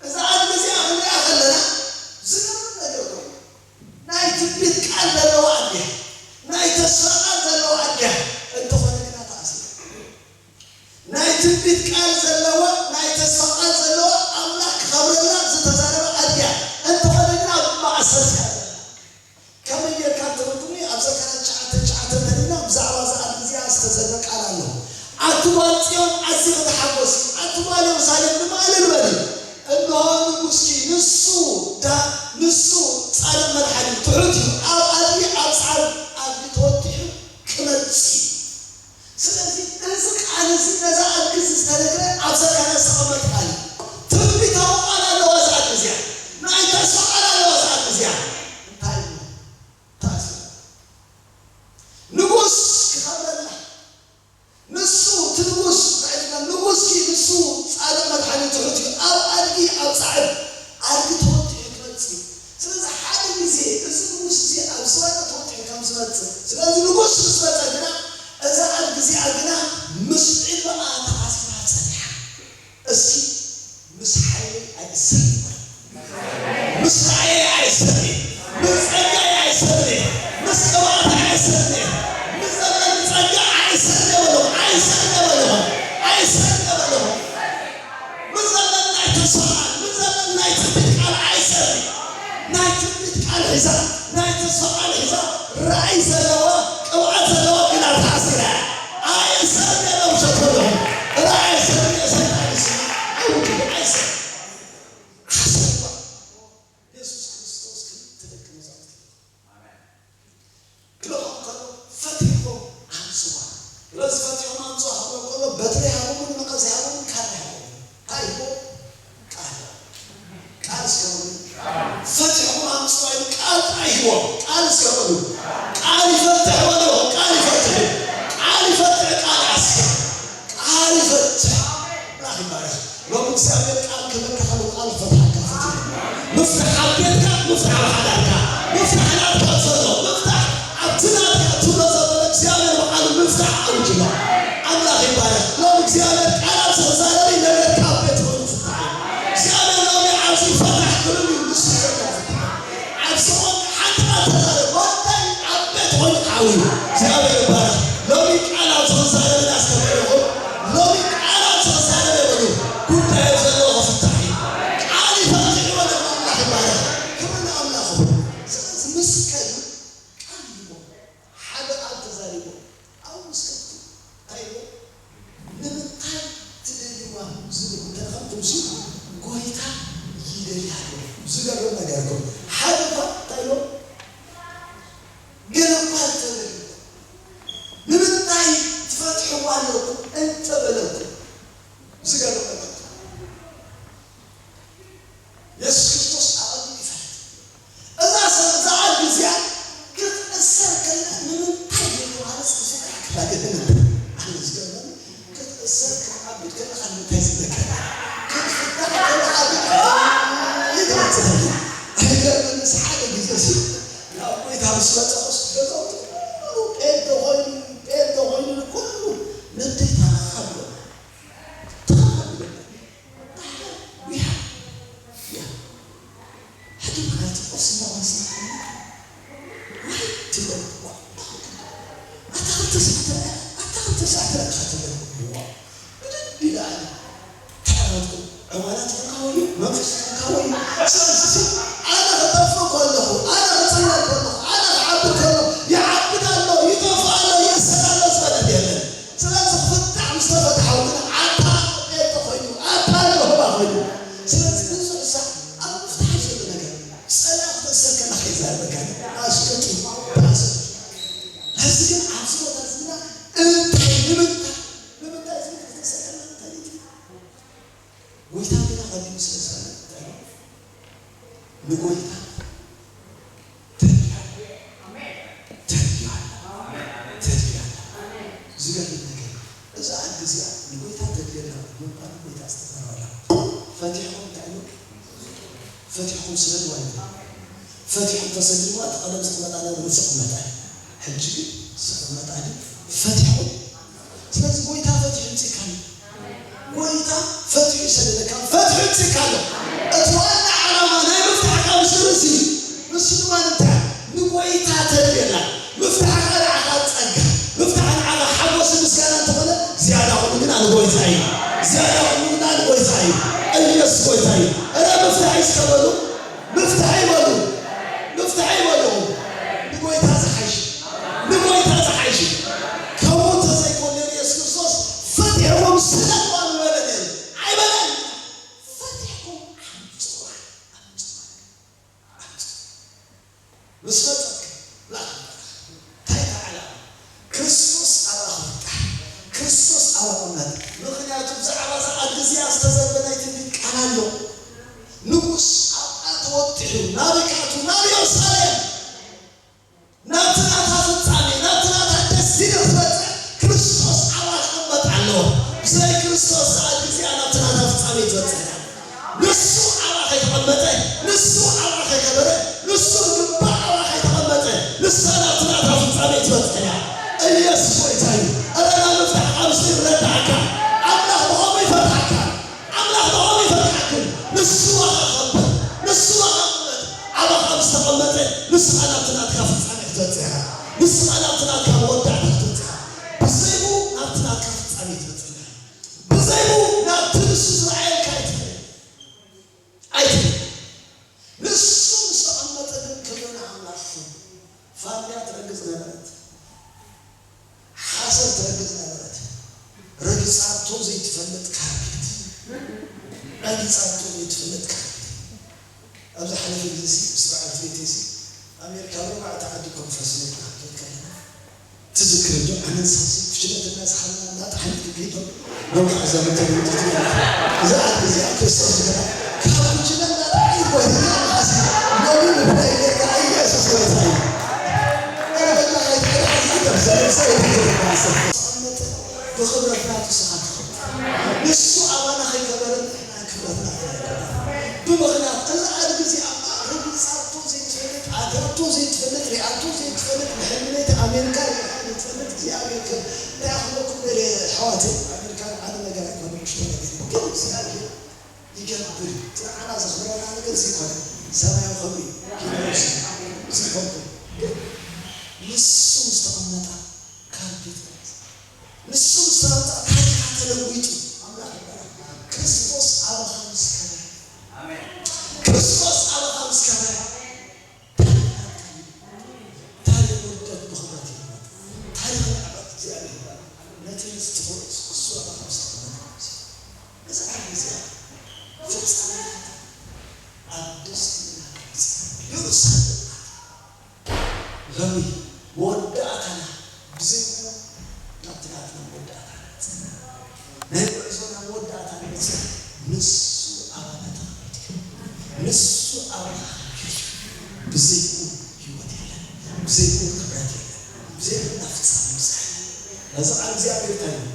እዛ ኣድጊ እዚኣ ክንሪኣ ከለና ዝገርም ነገር ኮይኑ፣ ናይ ትንቢት ቃል ዘለዋ ኣድጊ እያ። ናይ ተስፋ ቃል ዘለዋ ኣድጊ እያ። እንተኾነ ግና ተኣሲራ። ናይ ትንቢት ቃል ዘለዋ፣ ናይ ተስፋ ቃል ዘለዋ፣ ኣምላኽ ክኸብረላ ዝተዛረበ ኣድጊ እያ። እንተኾነ ግና ኣብ ማእሰርቲ እያ ዘላ። ከመይ ጌርካ እንትብል፣ ኣብ ዘካርያስ ትሽዓተ ትሽዓተ እንተሪእና፣ ብዛዕባ እዛ ኣድጊ እዚኣ ዝተዘርበ ቃል ኣሎ። ኣቲ ጓል ጽዮን ኣዚኺ ተሓጎሲ፣ ኣቲ ጓል የሩሳሌም ድማ እልል በሊ። እንሆ ንጉስኪ፣ ንሱ ዳ-፣ ንሱ ጻድቕ መድሓኒ ትሑት እዩ፣ ኣብ ኣድጊ ኣብ ጻዕር ኣድጊ ተወጢሑ ክመጽእ እዩ። ስለዚ እዚ ቃል እዚ ነዛ ኣድጊ እዚ ዝተነግረ ኣብ ዘካርያስ ዝተቐመጠ ቃል እዩ። ትንቢታዊ ቃል ኣለዋ እዛ ኣድጊ እዚኣ። ናይ ተስፋ ቃል ኣለዋ እዛ ኣድጊ እዚኣ። እንታይ እዩ? ተኣሲራ። ንጉስ ክኸብረላ። ንሱ እቲ ንጉስ፣ እንታይ እዩ ዝብላ? ንጉስኪ ንሱ ጻድቕ መድሓኒ ትሑት እዩ። ኣብ ኣድጊ ኣብ ጻዕር ኣድጊ ተወጢሑ ክመጽእ እዩ። ስለዚ ሓደ ግዜ እዚ ንጉስ እዚ ኣብ ዝባና ተወጢሑ ከም ዝመጽእ፣ ስለዚ ንጉስ ምስ መጸ ግና እዛ ኣድጊ እዚኣ ግና ምስ ዒሎኣ ተኣሲራ ጸኒሓ። እስኪ ምስ ሓይለይ ኣይእሰርን ይበል። ምስ ራእየይ ኣይእሰርን። ምስ ጸጋይ ኣይእሰርን። ምስ ቅብኣተይ ኣይእሰርን። ምስ ዘለኒ ጸጋ ኣይእሰርን በልኹም። ኣይእሰርን በልኹም። ኣይእሰርን በልኹም። ምስ ዘለኒ ናይ ተስፋ ቃል፣ ምስ ዘለኒ ናይ ትንቢት ቃል ኣይእሰርን። ናይ ትንቢት ቃል ሒዛ፣ ናይ ተስፋ ቃል ሒዛ፣ ራእይ ዘለዋ፣ ቅብኣት ዘለዋ ግና ተኣሲራ። ኣይእሰርን እየ ውሸት በልኹም። ራእይ ኣይእሰርን እየ፣ ሰይጣን እዩ ስሙ። ኣይውድን፣ ኣይእሰርን። ሓሰብዋ። የሱስ ክርስቶስ ክልተ ደቀ መዛሙርቲ ክልእኾም ከሎ ፈቲሕኩም ኣምጽዋ። ስለዚ ፈቲሕኩም ኣምጽዋ ክብሎም ከሎ በትሪ ሃብዎም፣ መቐስ ሃብዎም፣ ካራ ሃብዎም። እንታይ ሂብዎም? ቃል። ቃል እስከ በሉ። ፈቲሕኩም ኣምጽዋ ኢሉ ቃል ጥራይ ሂብዎም። ቃል እስከ በሉ። ቃል ይፈትሕ በሉ። ቃል ይፈትሕ። ቃል ይፈትሕ። ቃል ኣስከ ቃል ይፈትሕ። ኣምላኽ ይባረኽ። ሎሚ እግዚኣብሔር ቃል ክህበካ ከሎ ቃል ክፈትሓካ ፈቲሑ። ምፍታሕ ኣብ ቤትካ፣ ምፍታሕ ኣብ ሓዳርካ፣ ምፍታሕ ናትካ ዘሎ፣ ምፍታሕ ኣብቲ ናትካ ትብሎ ዘሎ እግዚኣብሔር ባዕሉ ምፍታሕ ኣውጅሎ። ኣምላኽ ይባረኽ። ሎሚ እግዚኣብሔር ቃል ኣብ ዝዛረብ ነገር ካብ ቤት ኮይኑ ፍታሕ እዩ። እግዚኣብሔር ሎሚ ኣብዚ ፈታሕ ክብል እዩ፣ ንሱ ዘሎ ፍታሕ። ኣብ ሰሙን ሓንቲ ቃል ተዛረብ። ወደይ ኣብ ቤት ኮይኑ ዓው እዩ። እግዚኣብሔር ይባረኽ። ሎሚ ቃል ኣብ ዝዛረብ እናስተምዕኹም፣ ሎሚ ቃል ኣብ ዝዛረብ የብሉ። ጉዳይ ዘለዎ ክፍታሕ እዩ። ቃል ይፈትሕ ይበለ ኣምላኽ ይባረኽ። ክብሪ ንኣምላኽ ይኹን። ስለዚ ምስ ከዱ ቃል ይቦ ሓደ ቃል ተዛሪቦ። ኣብኡ ምስ ከድኩ እንታይ ኢልዎ? ንምንታይ ትደልይዋ? ዝብል እንተረኸብኩም ሲ፣ ጎይታ ይደልያ ኣሎ። ዝገርም ነገር እኮ። ሓደ እኳ እንታይ ኢልዎ? ገለ እኳ እንተበልዎ፣ ንምንታይ ትፈትሕዋ ኣለኩም እንተበለኩም፣ ዝገርም ነገር እኮ። የሱስ ክርስቶስ ኣቐዲሙ ይፈልጥ። እዛ ሰብ፣ እዛ ኣድጊ እዚኣ ክትእሰር ከላ ንምንታይ ኢሉ ማለት ክፍታሕ ክላገ ነበር። ኣነ ዝገርመኒ፣ ክትእሰር ክትዓብድ ከለኻ ንምንታይ ዝብለካ? ክትፍታሕ ከለኻ ግን ይትመጽእ። ኣይገርመኒ፣ ሓደ ግዜ ሲ ናብ ጎይታ ምስ መጸኹስ ገዛውቲ ኩሉ ጴንጤ ኮይኑ፣ ጴንጤ ኮይኑ ኩሉ ንዴታ ተኻብሎ። ተኻብሎ። We have, yeah. ሕጂ ማለት ቁርሲ እንዳቆረስና ከለና፣ ዋይ ትብሎ፣ ዋ፣ ኣታ ክልተ ሰዓት ረኣ፣ ኣታ ክልተ ሰዓት ረኣኻ ትብሎ፣ ዋ፣ ብድድ ኢለ ኣነ፣ ተዓወትኩ፣ ዕዋላት ኮንካ ወዮ፣ መንፈስ ኮንካ ወዮ፣ ስለዚ ኣነ ክጠፍእ ከለኹ፣ ኣነ ክጽለል ከለኹ፣ ኣነ ክዓብድ ከለኹ፣ ይዓብድ ኣሎ፣ ይጠፍእ ኣሎ፣ ይእሰር ኣሎ፣ ንጎይታ ተድልያ ተድልያ ተድልያ። ዝገርም ነገር፣ እዛ ኣደ እዚኣ ንጎይታ ተድልየላ ምባል ጎይታ ዝተዛረበላ። ፈቲሕኩም እንታይ ኢሉ? ፈቲሕኩም ስደድዋ ኢሉ። ፈቲሕኩም ተሰዲድዋ፣ እቲ ቀደም ዝቕመጣ ነበር ንሱ ይቕመጣ። ሕጂ ግን ዝቕመጣ ግን ፈቲሕኩም። ስለዚ ጎይታ ፈቲሑ ይምፅእካ እዩ። ጎይታ ፈቲሑ ይሰደደካ፣ ፈቲሑ ይምፅእካ ኣሎ። እቲ ዋና ዓላማ ናይ ምፍታሕካ ምስጢር እዚ እዩ። ንሱ ድማ እንታይ? ንጎይታ ተድልየላ። ምፍታሕካ ንዓኻ ጸጋ፣ ምፍታሕ ንዓኻ ሓጎስ ምስጋና እንተኾነ፣ ዝያዳ ኩሉ ግና ንጎይታ እዩ። ዝያዳ ኩሉ ግና ንጎይታ እዩ። ኢየሱስ ጎይታ እዩ። እረ ምፍታሕ እዩ እስከ በሉ። ምፍታሕ ይበሉ። ምፍታሕ ይበሉ። ንጎይታ ዝሓይሽ፣ ንጎይታ ዝሓይሽ። ከምኡ እንተዘይኮነ ኢየሱስ ክርስቶስ ፈቲሕኩም ስደድዋ ምበለ ነይሩ። ኣይበለን። ፈቲሕኩም ኣምጽዋ። ኣምጽዋ። ኣምጽዋ። ምስ መጸት ላኽ። እንታይ ተዓላ? ክርስቶስ ኣባኻ ወጣ። ክርስቶስ ኣባኻ መጣ። ምኽንያቱ ብዛዕባ እዛ ኣደ እዚኣ ዝተዘርበ ናይ ትንቢት ቃል ኣሎ። ንጉስ ኣብኣ ተወጢሑ፣ ናበይ ክኣቱ? ናብ ኢየሩሳሌም። ናብቲ ናታ ፍጻሜ፣ ናብቲ ናታ ደስቲኒ ክትበጽሕ ክርስቶስ ኣባኻ ክቕመጥ ኣለዎ። ብዘይ ክርስቶስ እዛ ኣደ እዚኣ ናብቲ ናታ ፍጻሜ ትበጽሕ እያ። ንሱ ኣባኻ ከይተቐመጠ፣ ንሱ ኣባኻ ከይከበረ፣ ንሱ ዝግባእ ኣባኻ ከይተቐመጠ፣ ንሳ ናብቲ ናታ ፍጻሜ ትበጽሕ እያ። ኢየሱስ ጎይታ እዩ። እረ ናብ ምፍታሕካ ምስጢር ይረዳእካ። ኣምላኽ ብኸምኡ ይፈትሓካ። ኣምላኽ ብኸምኡ ይፈትሓክን። ንሱ ኣባኻ ክኸብር፣ ንሱ ኣባኻ ክቕመጥ፣ ኣባኻ ምስ ተቐመጠ፣ ንስኻ ናብቲ ናትካ ፍጻሜ ክትበጽሕ ኢኻ። ንስኻ ናብቲ ናትካ መወዳእታ ክትበጽሕ ኢኻ። ብዘይብኡ ናብቲ ናትካ ፍጻሜ ኣይትበጽሕን ኢኻ። ብዘይብኡ ናብቲ ንሱ ዝረኣየልካ ኣይትኸድን። ኣይትብል። ንሱ ምስ ተቐመጠ ግን ክብሪ ንኣምላኽ ይኹን። ፋንድያ ትረግጽ ነበረት። ሓሰር ትረግጽ ነበረት። ረግጻቶ ዘይትፈልጥ ካርፔት። ረግጻቶ ዘይትፈልጥ ካርፔት። ኣብዚ ሓለፈ ግዜ ሲ ምስ በዓልቲ ቤተይ ሲ ኣሜሪካ ኣብ ኣርባዕተ ዓዲ ኮንፈረንስ ኔርና ክንከይድ ከለና ትዝክር ዶ? ኣነን ሳሲ ኩችነት እናሰሓና እናጠሓነት ክንከይድ ዶ? ሎሚ ከኣ እዛ መተልእቲት እያ። እዛ ዓዲ እዚኣ ክርስቶስ ዝገበራ ካብ ኩችነት እናጠሓነት ኮይና መዓስ ሎሚ ምፍላይ ጌርካ ኢየሱስ ጎይታ እዩ። ኣረ በቃ ኣይትሕዳሓዝ ይገብ ዘረሰ ይገብ ማሰብ። ብኽብረት ናቱ ስኻ ትኸብር። ንሱ ኣባና ከይከበረ ንሕና ክብረት ናትና ይከበር። ብምኽንያት እዛ ኣድጊ እዚኣ ረግጻቶ ዘይትፈልጥ፣ ኣትያቶ ዘይትፈልጥ፣ ሪኣቶ ዘይትፈልጥ፣ ብሕልሚ ለይቲ ኣሜሪካ ሪኣ ዘይትፈልጥ እግዚኣብሔር ከ እንታይ ክብለኩም ደልየ ኣሕዋተይ፣ ኣሜሪካ ዓቢ ነገር ኣይኮነን፣ ንእሽቶ ነገር እዩ። ግን እግዚኣብሔር ይገብር እዩ። እቲ ንዓና ዘኽብረና ነገር እዚ ይኮነ፣ ሰማያዊ ክብሪ እዩ። ኪኖ እዩ። እዚ ይኸውን። ግን ንሱ ምስ ተቐመጠ ካርፔት ንሱ ምስ ተቐመጠ ታሪኻ ተለዊጡ። ኣምላኽ ይባረክ። ክርስቶስ ኣባኻ ምስ ከበረ፣ ኣሜን። ክርስቶስ ኣባኻ ምስ ከበረ፣ ታሪኽ ናትካ እዩ። ታሪኽ ውርደት ብኽብረት ይለወጥ። ታሪኽ ንዕቀት እግዚኣብሔር ይባረክ። ነቲ ንዝትኽእስ እሱ ኣባኻ ምስ ተቐመጠ፣ እዚ ዓዲ እዚኣ ፍጻሜታታ ኣብ ደስቲና ኢየሩሳሌም ናት። ሎሚ መወዳእታና ብዘይብኡ ናብቲ ናትና መወዳእታ ንበጽሕ። ናይ ጉዕዞና መወዳእታ ንበጽሕ። ንሱ ኣባና ተቐሚጡ እዩ። ንሱ ኣባና ተቐሚጡ እዩ። ብዘይብኡ ህይወት የለን። ብዘይብኡ ክብረት የለን። ብዘይብኡ ናብ ፍጻሜ ምብጻሕ የለን። ነዚ ቃል እግዚኣብሔር እንታይ እዩ?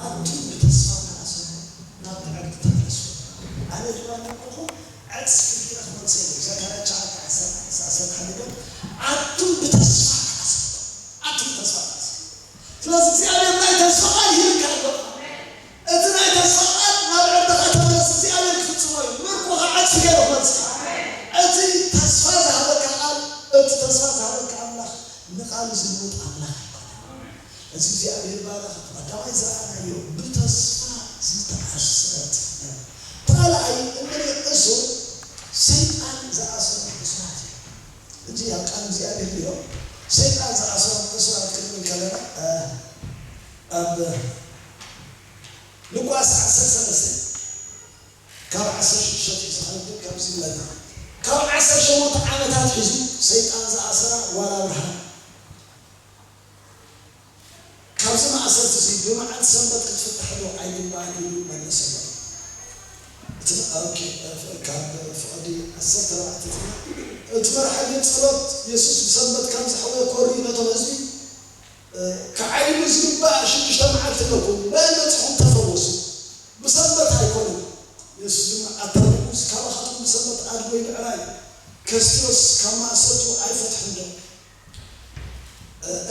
ኣቱም ብተስፋ ተኣሰሩ፣ ናብ ዕርዲ ተመለሱ። ኣነ ድማ ንኣኹም ዕጽፊ ገይረ ክመልሰ እየ። ዘካርያስ ትሽዓተ ዓሰርተ፣ ዓሰርተ ሓደ ዶ? ኣቱም ብተስፋ ተኣሰሩ። ኣቱም ብተስፋ ተኣሰሩ። ስለዚ እግዚኣብሔር ናይ ተስፋ ቃል ይህብካ ኣሎ። እቲ ናይ ተስፋ ቃል ናብ ዕርድኻ ተመለስ፣ እግዚኣብሔር ክፍጽሞ እዩ። ምርኮኻ ዕጽፊ ገይሩ ክመልስ እዩ። እቲ ተስፋ ዝሃበካ ቃል፣ እቲ ተስፋ ዝሃበካ ኣምላኽ ንቃሉ ዝልውጥ ኣምላኽ ኣይኮነን። እዚ እግዚኣብሔር ባርኽ። ቀዳማይ ዝረኣናዮ ብተስፋ ዝተኣሰረት ነበር። ካልኣይ እንሪኦ እሱር ሰይጣን ዝኣሰሮም እሱራት እዮም። እዚ ኣብ ቃል እግዚኣብሔር እንሪኦ ሰይጣን ዝኣሰሮም እሱራት ክንብል ከለና፣ እ፣ ኣብ ሉቃስ ዓሰርተ ሰለስተ ካብ ዓሰርተ ሽዱሽተ ሒዙ ከነንብብ ከምዚ ይብለና። ካብ ዓሰርተ ሸሞንተ ዓመታት ሒዙ ሰይጣን ዝኣሰራ ጓል ኣብርሃም ካብዚ ማእሰርቲ እዚ ብመዓልቲ ሰንበት ክትፍታሕ ዶ ኣይግባእን ኢሉ መለሰሎም። እቲ ኦኬ፣ ካብ ፍቕዲ ዓሰርተ ኣርባዕተ እቲ መርሓ ቤት ጸሎት የሱስ ብሰንበት ከም ዘሕወየ ኮርዩ ነቶም ህዝቢ፣ "ክዓይኑ ዝግባእ ሽዱሽተ መዓልቲ ኣለኩም፣ በእን በጺሕኩም ተፈወሱ፣ ብሰንበት ኣይኮነን።" የሱስ ድማ፣ "ኣታ ርጉስ፣ ካባኻትኩም ብሰንበት ኣድጎ ይብዕራ እዩ፣ ከስትዮስ ካብ ማእሰርቱ ኣይፈትሕን ዶ?"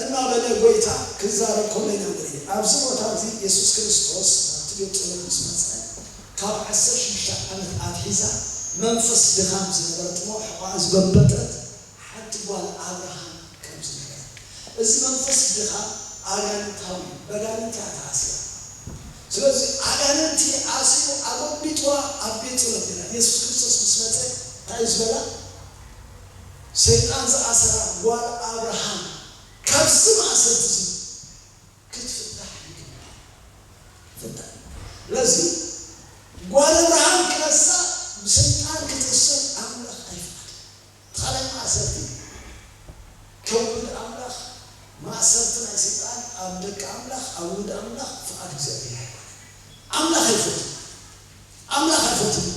እናበለ ጐይታ ክዛረብ ከሎ ኢና ንርኢ። ኣብዚ ቦታ እዚ የሱስ ክርስቶስ ናብቲ ቤት ጸሎት ምስ መጸ፣ ካብ ዓሰርተ ሽዱሽተ ዓመት ኣትሒዛ መንፈስ ድኻም ዝነበረት እሞ ሕቖኣ ዝጎበጠት ሓንቲ ጓል ኣብርሃም ከም ዝነበረት። እዚ መንፈስ ድኻም ኣጋንንታዊ እዩ። በጋንንቲ እያ ተኣሲራ። ስለዚ ኣጋንንቲ ኣሲሩ ኣጎቢጥዋ ኣብ ቤት ጸሎት ነይራ። የሱስ ክርስቶስ ምስ መጸ እንታይ እዩ ዝበላ? ሰይጣን ዝኣሰራ ጓል ኣብርሃም ካብዚ ማእሰርቲ እዚ ክትፍታሕ ይግባእ። ፍታሕ። ስለዚ ጓል ኣብርሃም ክነሳ ብሰይጣን ክትእሰር ኣምላኽ ኣይፍቐድን። እቲ ካልኣይ ማእሰርቲ ከም ውሉድ ኣምላኽ ማእሰርቲ ናይ ሰይጣን ኣብ ደቂ ኣምላኽ፣ ኣብ ውሉድ ኣምላኽ ፍቓድ እግዚኣብሔር ኣይኮነን። ኣምላኽ ኣይፈቱን። ኣምላኽ ኣይፈቱን።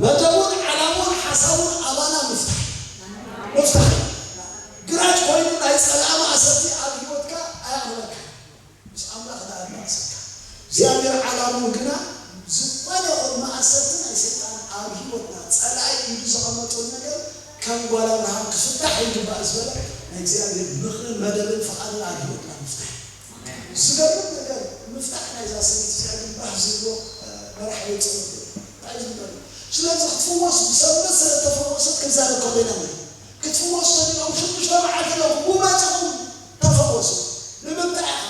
መደቡን ዓላሙን ሓሳቡን ኣባና ምፍታሕ እዩ። ምፍታሕ እዩ። ግራጭ ኮይኑ ናይ ጸላኢ ማእሰርቲ ኣብ ህይወትካ ኣየቕርበካ። ምስ ኣምላኽ ደኣ ኣመሳሰልካ። እግዚኣብሔር ዓላምኡ ግና ዝኾነ ይኹን ማእሰርቲ ናይ ሰይጣን ኣብ ህይወትና ጸላኢ ኢሉ ዘቐመጦ ነገር ከም ጓል ኣብርሃም ክፍታሕ ይግባእ ዝበለ ናይ እግዚኣብሔር ምኽርን መደብን ፍቓድን ኣብ ህይወትና ምፍታሕ እዩ። ዝገርም ነገር ምፍታሕ ናይዛ ሰበይቲ እዚኣ ግን ባህ ዝብሎ፣ እ፣ መራሒ ቤት ጸሎት እዩ። እንታይ ዝግበር እዩ? ስለዚ ክትፍወስ ብሰንበት ስለ እተፈወሰት ክንዛረብ ከለና ንርኢ። ክትፍወሱ ተደሊኹም ሽዱሽተ መዓልቲ ኣለኩም፣ ብኡ መጺኹም ተፈወሱ። ንምንታይ ኢኻ?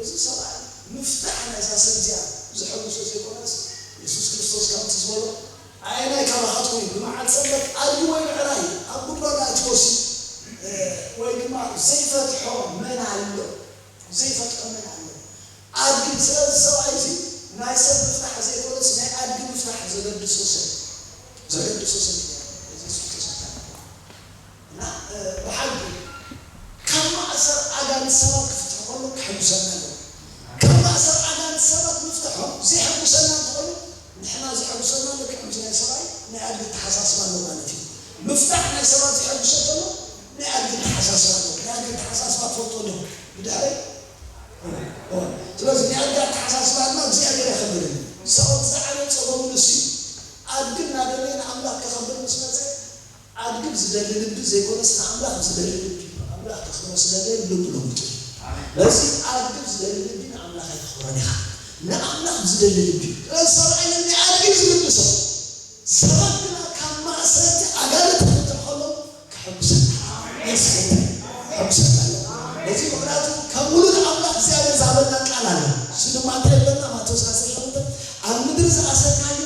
እዚ ሰብኣይ ምፍታሕ ናይዛ ሰብ እዚኣ ዘሐጉሶ ዘይኮነስ፣ የሱስ ክርስቶስ ከምቲ ዝበሎ፣ ኣየናይ ካባኻትኩም እዩ ብመዓልቲ ሰንበት ኣድጊ ወይ ብዕራይ ኣብ ጉድጓድ ኣእትይዎ ሲ፣ እ፣ ወይ ድማ ዘይፈትሖ መን ኣሎ? ዘይፈትሖ መን ኣሎ? ኣድጊ፣ ስለዚ ሰብኣይ እዚ ናይ ሰብ ምፍታሕ ዘይኮነስ ናይ ኣድጊ ምፍታሕ ዘገድሶ ሰብ፣ ዘገድሶ ሰብ እዩ። እዚ የሱስ ክርስቶስ እና፣ እ፣ ብሓቂ ካብ ማእሰር ኣጋንንት ሰባት ክፍትሑ ከሎ ከሐጉሰና ኣለዎ። ካብ ማእሰር ኣጋንንት ሰባት ምፍትሖም ዘየሐጉሰና እንተኾይኑ፣ ንሕና ዘሐጉሰና ልክዕ ከምዚ ናይ ሰብኣይ ናይ ኣድጊ ኣተሓሳስባ ኣሎ ማለት እዩ። ምፍታሕ ናይ ሰባት ዘሐጉሰ ከሎ ናይ ኣድጊ ኣተሓሳስባ ኣሎ። ናይ ኣድጊ ኣተሓሳስባ ትፈልጦ ኣለኹ። ብድሕረይ ኦ፣ ስለዚ ናይ ኣድጊ ኣተሓሳስባ ድማ እግዚኣብሔር የኸብርን። ሳኦል ዝዓበየ ጸገሙ ንሱ እዩ። ኣድጊ እናደለየ ንኣምላኽ ከኸብር ምስ መጸ፣ ኣድጊ ብዝደሊ ልቢ ዘይኮነስ ንኣምላኽ ብዝደሊ ልቢ፣ ኣምላኽ ከኽብሮ ስለ ደሊ ልቡ ለውጡ። ነዚ ኣድጊ ብዝደሊ ልቢ ንኣምላኽ ኣይተኽብሮን ኢኻ። ንኣምላኽ ብዝደሊ ልቢ። ስለዚ ሰብኣይ ነዚ ኣድጊ ዝልቢ ሰብ፣ ሰባት ግና ካብ ማእሰርቲ ኣጋንንት ክፍትሑ ከለዉ ከሐጉሰና። የስ፣ ከሐጉሰና ኣለዎ። ነዚ ምኽንያቱ ካብ ውሉድ ኣምላኽ እግዚኣብሔር ዝሃበና ቃል ኣሎ። እሱ ድማ እንታይ ይብለና? ማቴዎስ ዓሰርተ ሸሞንተ፣ "ኣብ ምድሪ ዝኣሰርካዮ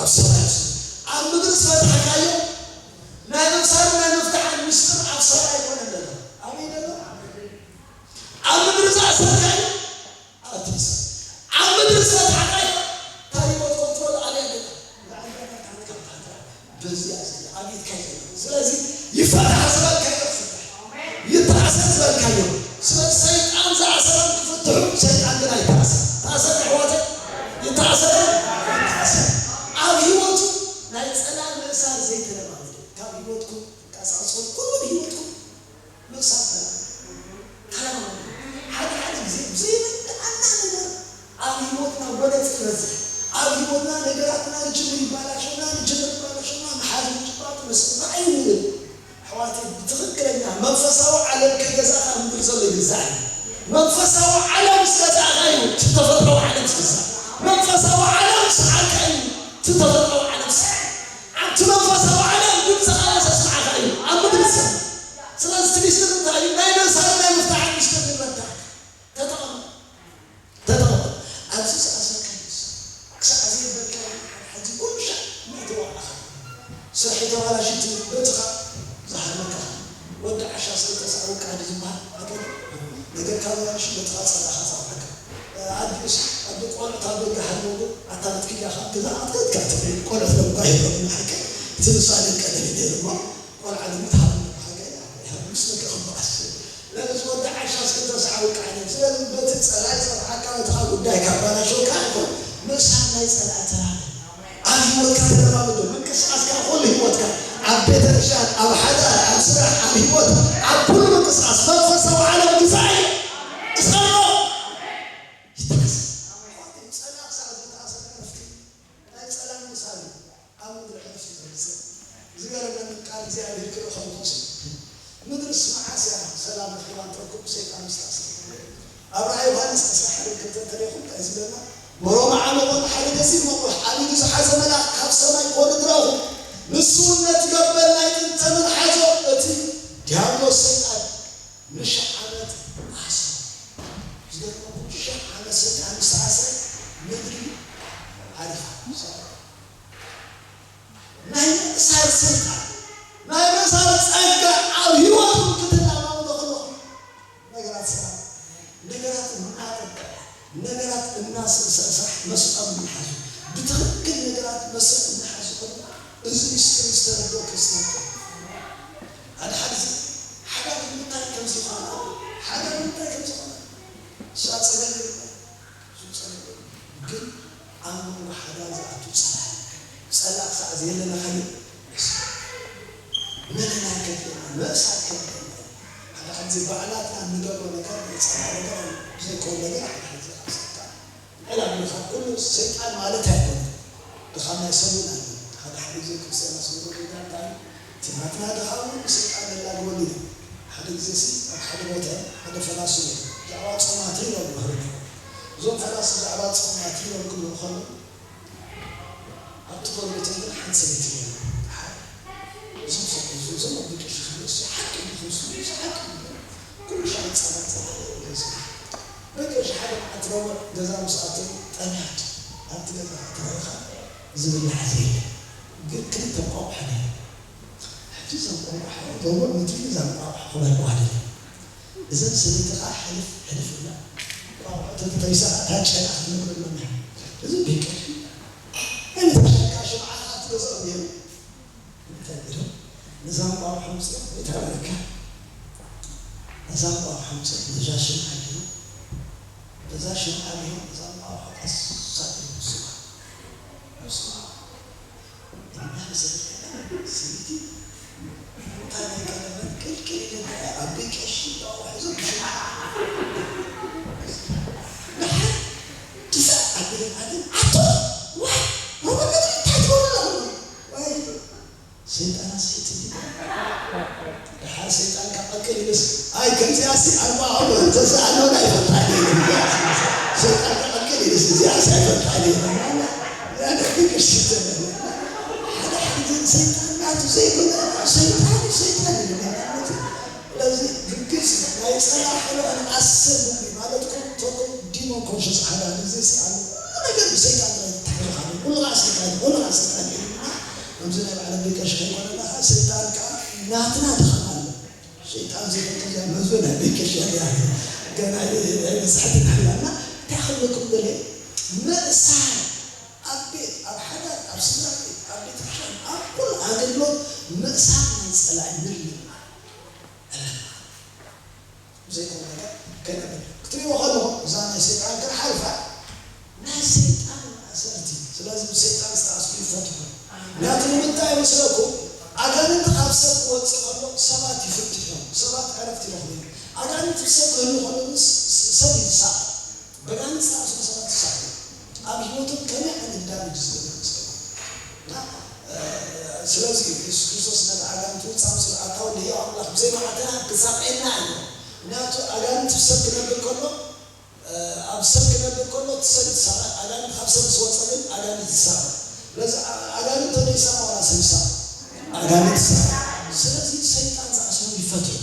ኣብ ሰማይ እዩ። ኣብ ምድሪ ዝፈታሕካዮ ናይ ምእሳርን ናይ ምፍታሕን ምስጢር ኣብ ሰማይ ኣይኮነን ዘሎ። ኣበይ ዘሎ? ኣብ ምድሪ ዝኣሰርካዮ ኣብቲ ሰማይ። ኣብ ምድሪ ዝፈታሕካዮ እንታይ ህይወት ኮንትሮል ኣበይ ኣሎ? በዚኣ ኣብዚ ኣቤትካ ይዘ-፣ ስለዚ ይፈታሕ ዝበልካዮ ክፍታሕ፣ ይተኣሰር ዝበልካዮ። ስለዚ ሰይጣን ዝኣሰሮም ክፍትሑ፣ ሰይጣን ግን ኣይተኣሰር። ተኣሰር ኣሕዋተይ፣ ይተኣሰር፣ ይተኣሰር። ኣብ ህይወቱ ናይ ጸላኢ ምእሳር ዘይተለማመደ፣ ካብ ህይወትኩም ቀሳቅሶ፣ ኩሉ ህይወትኩም ምእሳር ተለማመዱ። ተለማመዱ። ሓደ ሓደ ግዜ ብዘይርድኣና ነገር ኣብ ህይወትና ጎነጽ ይበዝሕ። ኣብ ህይወትና ነገራትና ንጅምር ይባላሸውና፣ ንጅምር ይባላሸውና፣ መሓዝ ምጭባጥ ምስ ንዓይ ይውልን። ኣሕዋተይ፣ ብትኽክለኛ መንፈሳዊ ዓለም ከይገዛእካ ኣብ ምድሪ ዘሎ ይግዛእ እዩ። መንፈሳዊ ዓለም ምስ ገዛእካ እዩ እቲ ተፈጥራዊ ዓለም ዝግዛእ። መንፈሳዊ ዓለም ምስ ዓርካ እዩ እቲ ተፈጥራዊ ዓለም ዝስራሕ። ኣብቲ መንፈሳዊ ዓለም ድምፅኻ ዘስምዓካ እዩ ኣብ ምድሪ ዝሰምዕ። ስለዚ እቲ ሚስጥር እንታይ እዩ? ናይ ምእሳርን ናይ ምፍታሕን ሚስጥር ንረዳእ። ተጠቐመ። ተጠቐመ። ኣብዚ ዝኣሰርካዮ ክሳዕ ዘይበልካዮ ሓድሓዲ ኩሉ ሻዕ እናተዋዓኻ። ስራሕ የተባላሽት በትኻ ዝሃርመካ። ወዲ ዓሻ እስከ ተሳዕሩ ቃዲ ዝበሃል ኣገር ነገር ካብ ያንሽ በትኻ ጸላኻ ጻውዓካ። ኣዲስ ኣብ ቆልዑት ኣብ ደገ ሃለዉ ኣታ ክትክያኻ ገዛ ኣትከትካ ትብል ቆልዑት ለምኳ የብሎም ሓቂ። እቲ ንሳ ደቀ ነቢ ነይሩ እሞ ቆልዓ ለሚ ትሃሉ ሓቂ። ምስ ደቀ ክበኣስ። ስለዚ ወዲ ዓሻ እስከ ተሳዕሩ ቃዲ። ስለዚ በቲ ጸላይ ጸብዓካ በትኻ ጉዳይ ካብ ባላሸውካ ኣይኮን። ምእሳር ናይ ጸላኢ ተራ። ኣብ ህይወትካ ተለማመዶ። ምንቅስቃስ ቤተክርስትያን፣ ኣብ ሓዳር፣ ኣብ ስራሕ፣ ኣብ ህይወት፣ ኣብ ኩሉ ምንቅስቃስ መንፈሳዊ ዓለም ግዛኢ እዩ። እሰሮ ይተሓዝ። ጸላእ ክሳዕ ዝተኣሰረ ዕረፍቲ፣ ናይ ጸላም ምሳሌ ኣብ ምድሪ ዕረፍቲ ዘምጽእ። ዝገርመኒ ቃል እግዚኣብሔር ክርኢ ከለኹ፣ ምድርስ መዓስ እያ ሰላም ረኺባ እንተልኩም፣ ሰይጣን ምስ ተኣሰረ። ኣብ ራእይ ዮሃንስ ዕስራን ሓደን ክልተ እንተሪእኹም እንታይ ዝብለና? ብሮም ዓመቖን ሓደ ገዚፍ መቑሕ ዓቢዱ ዝሓዘ መልኣኽ ካብ ሰማይ ክወርድ ረኣኹ። ንሱ እውን ነቲ ገበል ናይ ጥንቲ ተመን ሓዞ፣ እቲ ዲያብሎስ ሰይጣን ንሽሕ ዓመት ኣስሮ። ዝገርመኩም፣ ሽሕ ዓመት ሰይጣን ምስ ተኣስረ ምድሪ ዓሪፋ። ናይ ምእሳር ስልጣን፣ ናይ ምእሳር ጸጋ ኣብ ህይወትኩም ክትለማመዶ ከለኹም ነገራት ሰላም፣ ነገራት እናጠቀ፣ ነገራት እናስእሰ ስራሕ መስመር እናሓዙ፣ ብትኽክል ነገራት መስመር እናሓዙ ከለኹም፣ እዚ ሚስጥር ዝተረድኦ ክርስትያን እዩ። ሓደ ሓደ ግዜ ሓዳር ንምንታይ ከም ዘይኾነ፣ ሓዳር ንምንታይ ከም ዘይኾነ፣ እሳ ጸገም የብላን። እሱ ጸገም የብላን። ግን ኣብ መንጎ ሓዳር ዝኣቱ ጸላኢ፣ ጸላኢ ክሳዕ ዘየለና ከይኑ፣ መለላይ ከድልየና፣ ምእሳር ከድልየና። ሓደ ሓደ ግዜ ባዕላትና እንገብሮ ነገር፣ ናይ ጸላኢ ነገር ኣሎ። ብዘይኮን ነገር ሓደ ሓደ ግዜ ኣብ ጸጋ ዕላል ምኻድ ኩሉ ሰይጣን ማለት ኣይኮነን። ድኻም ናይ ሰብ እውን ኣሎ። ሓደ ሓደ ግዜ ክርስትያን ዝገብሮ ነገር እንታይ እዩ? እቲ ናትና ድኻም እውን ንሰይጣን ነላግበሉ ኢና። ሓደ ግዜ ሲ ኣብ ሓደ ቦታ ሓደ ፈላሲ ነይሩ። ብዛዕባ ጾም ኣትሪሮም ይምህሩ ነይሮም። እዞም ፈላሲ ብዛዕባ ጾም ኣትሪሮም ክምህሩ ከለዉ፣ ኣብቲ ጎረቤቶም ግን ሓንቲ ሰበይቲ ነይራ። ደሓር እዞም ሰብ፣ እዞም፣ እዞም ኣቦ ቀሺ ዝብሉ፣ እሱ ሓቂ ድዩ ትመስሉ? እሱ ሓቂ ድዩ? ኩሉ ሻዕ ይጻባጻብ ገዛ። በቃ፣ እሺ፣ ሓደ መዓልቲ ረቡዕ ገዛ ምስ ኣተዉ፣ ጠምያት ኣብቲ ገዛ ተረኻ ዝብላዕ ዘይለ። ግን ክልተ እንቋቑሖ ነይሩ። ሕጂ እዛ እንቋቑሖ፣ ረቡዕ ምድሪ እዛ እንቋቑሖ ክበልዕዋ ደልዮም። እዘን ሰበይቲ ኸኣ ሕልፍ ሕልፍ ኢላ፣ እንቋቑሖ ተተጠቢሳ ኸኣ እታ ጨና ክትነብረሎም እያ። እዚ ቤት ቀሺ፣ ኣይምተሸካ ሽምዓ ኸኣ ትገዝኦም ነይሩ። እንታይ ኢሎም? ነዛ እንቋቑሖ ኣምጺኦም፣ ወይ ተረጋጋ። ነዛ እንቋቑሖ ኣምጺኦም፣ ነዛ ሽምዓ ገይሮም፣ በዛ ሽምዓ ገይሮም፣ ነዛ እንቋቑሖ ቀስ ኣቢሎም ምስዋ። ምስዋ። እና መሰለኝ ሰበይቲ፣ እንታይ ናይ ቀለበት ቅልቅል ኢለ፣ ኣቦይ ቀሺ እንቋቑሖ ሒዞም ብሽምዓ። ደሓር ድፋዕ ኣቢሎም ኣትዮም፣ ኣቶ፣ ዋይ፣ ሮቦት መትሪ እንታይ ትገብሩ ኣለኹም? ዋይ፣ ሰይጣን ኣስሒቱ ድዩ? ደሓር ሰይጣን ካብ ቀልቅል ኢሉስ፣ ኣይ፣ ከምዚኣሲ ኣርባዕኡ እንተዝኣልወን ኣይፈልጣን እየ። ሰይጣን ካብ ቀልቅል ኢሉስ፣ እዚኣሲ ኣይፈልጣን እየ። ያለ ፍቅር ሲስተም። ሓደ ሓደ ግዜ ሰይጣን ናቱ ዘይኮነ፣ ሰይጣን እዩ፣ ሰይጣን እዩ። ስለዚ ብግልጺ ናይ ጸላኢ ሓይሊ ኣሰር ምግቢ ማለት እኮ፣ ተኮ ዲሞን ኮንሸስ ሓደ ሓደ ግዜ ሲ ኣሉ ነገር ብሰይጣን ጥራይ ተታሒዙ ካሉ፣ ኩሉ ኸዓ ሰይጣን እዩ፣ ኩሉ ኸዓ ሰይጣን እዩ። ከምዚ ናይ በዓል ኣቦይ ቀሺ ከይኮነና ኸዓ፣ ሰይጣን ከኣ ናትና ድኻም ኣሎ። ሰይጣን ዘይፈቱ እዚኣ መዝበ ናይ ኣቦይ ቀሺ እያ እያ። ገና ኣይ-፣ ኣይበጻሕትን ኣላ። እና እንታይ ክብለኩም ደልየ፣ ምእሳር ኣብ ቤት፣ ኣብ ሓዳር፣ ኣብ ስድራ ቤት፣ ኣብ ቤተ ክርስቲያን፣ ኣብ ኩሉ ኣገልግሎት ምእሳር ናይ ጸላኢ ምልማድ ኣለና። ብዘይኮነ ነገር ከይነብል ክትሪእዎ ከለኹም፣ እዛ ናይ ሰይጣን ግን ሓልፋ ናይ ሰይጣን ማእሰርቲ። ስለዚ ብሰይጣን ዝተኣስሩ ይፈትሑ። ምኽንያቱ ንምንታይ ይመስለኩም? ኣጋንንቲ ካብ ሰብ ክወጽእ ከሎ ሰባት ይፍትሑ እዮም። ሰባት ዕረፍቲ ይረኽቡ እዮም። ኣጋንንቲ ብሰብ ክህሉ ከሎ ግን ስ-፣ ስ-፣ ሰብ ይሳቐ። ብርሃን ዝተኣስሩ ሰባት ይሳቐዩ። ኣብ ህይወቶም ከመይ ዓይነት ዳሜጅ ዝገበረ ይመስለኩም? እና፣ እ፣ ስለዚ የሱስ ክርስቶስ ነቲ ኣጋንንቲ ውጻእ ምስሉ ኣታዊ ንህያው ኣምላኽ ብዘይ መዓልትና ክሳቐየና እዩ። ምኽንያቱ ኣጋንንቲ ብሰብ ክነብር ከሎ፣ እ፣ ኣብ ሰብ ክነብር ከሎ እቲ ሰብ ይሳቐ፣ ኣጋንንቲ ካብ ሰብ ምስ ወጸ ግን ኣጋንንቲ ይሳቐ። ስለዚ ኣ-፣ ኣጋንንቲ ተደይሳቐ ዋላ ሰብ ይሳቐ? ኣጋንንቲ ይሳቐ። ስለዚ ሰይጣን ዝኣስሩ ይፈትሑ።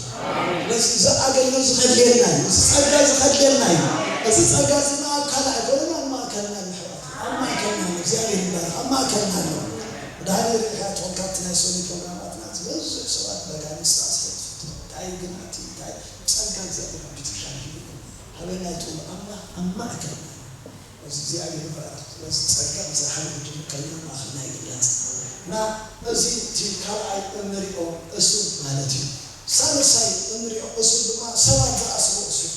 ስለዚ እዚ ኣገልግሎት እዚ ከድልየና እዩ። እዚ ጸጋ እዚ ከድልየና እዩ። እዚ ጸጋ እዚ ኣብ ካልእ ኣይኮነን፣ ኣብ ማእከልና ኣሎ ኣሕዋት። ኣብ ማእከልና ኣሎ። እግዚኣብሔር ይባረክ። ኣብ ማእከልና ኣሎ። ድሓር ርኢኻትኩም ካብቲ ናይ ሶኒ ፕሮግራማትና ዝበዝሕ ሰባት በጋኒ ዝተኣስረ ትፍትሑ። እንታይ ግን ኣቲ እንታይ ጸጋ እግዚኣብሔር ኣብ ቤተክርስትያን ሂቡ ሃበና ይትብሉ ኣምላኽ ኣብ ማእከልና ኣሎ። እዚ እግዚኣብሔር ይባረክ። ስለዚ ጸጋ እግዚኣብሔር ክጅምር ከለና ማእከልና ይግለጽ። እና እዚ እቲ ካልኣይ እንሪኦ እሱር ማለት እዩ። ሳልሳይ እንሪኦ እሱር ድማ ሰባት ዝኣስርዎ እሱር።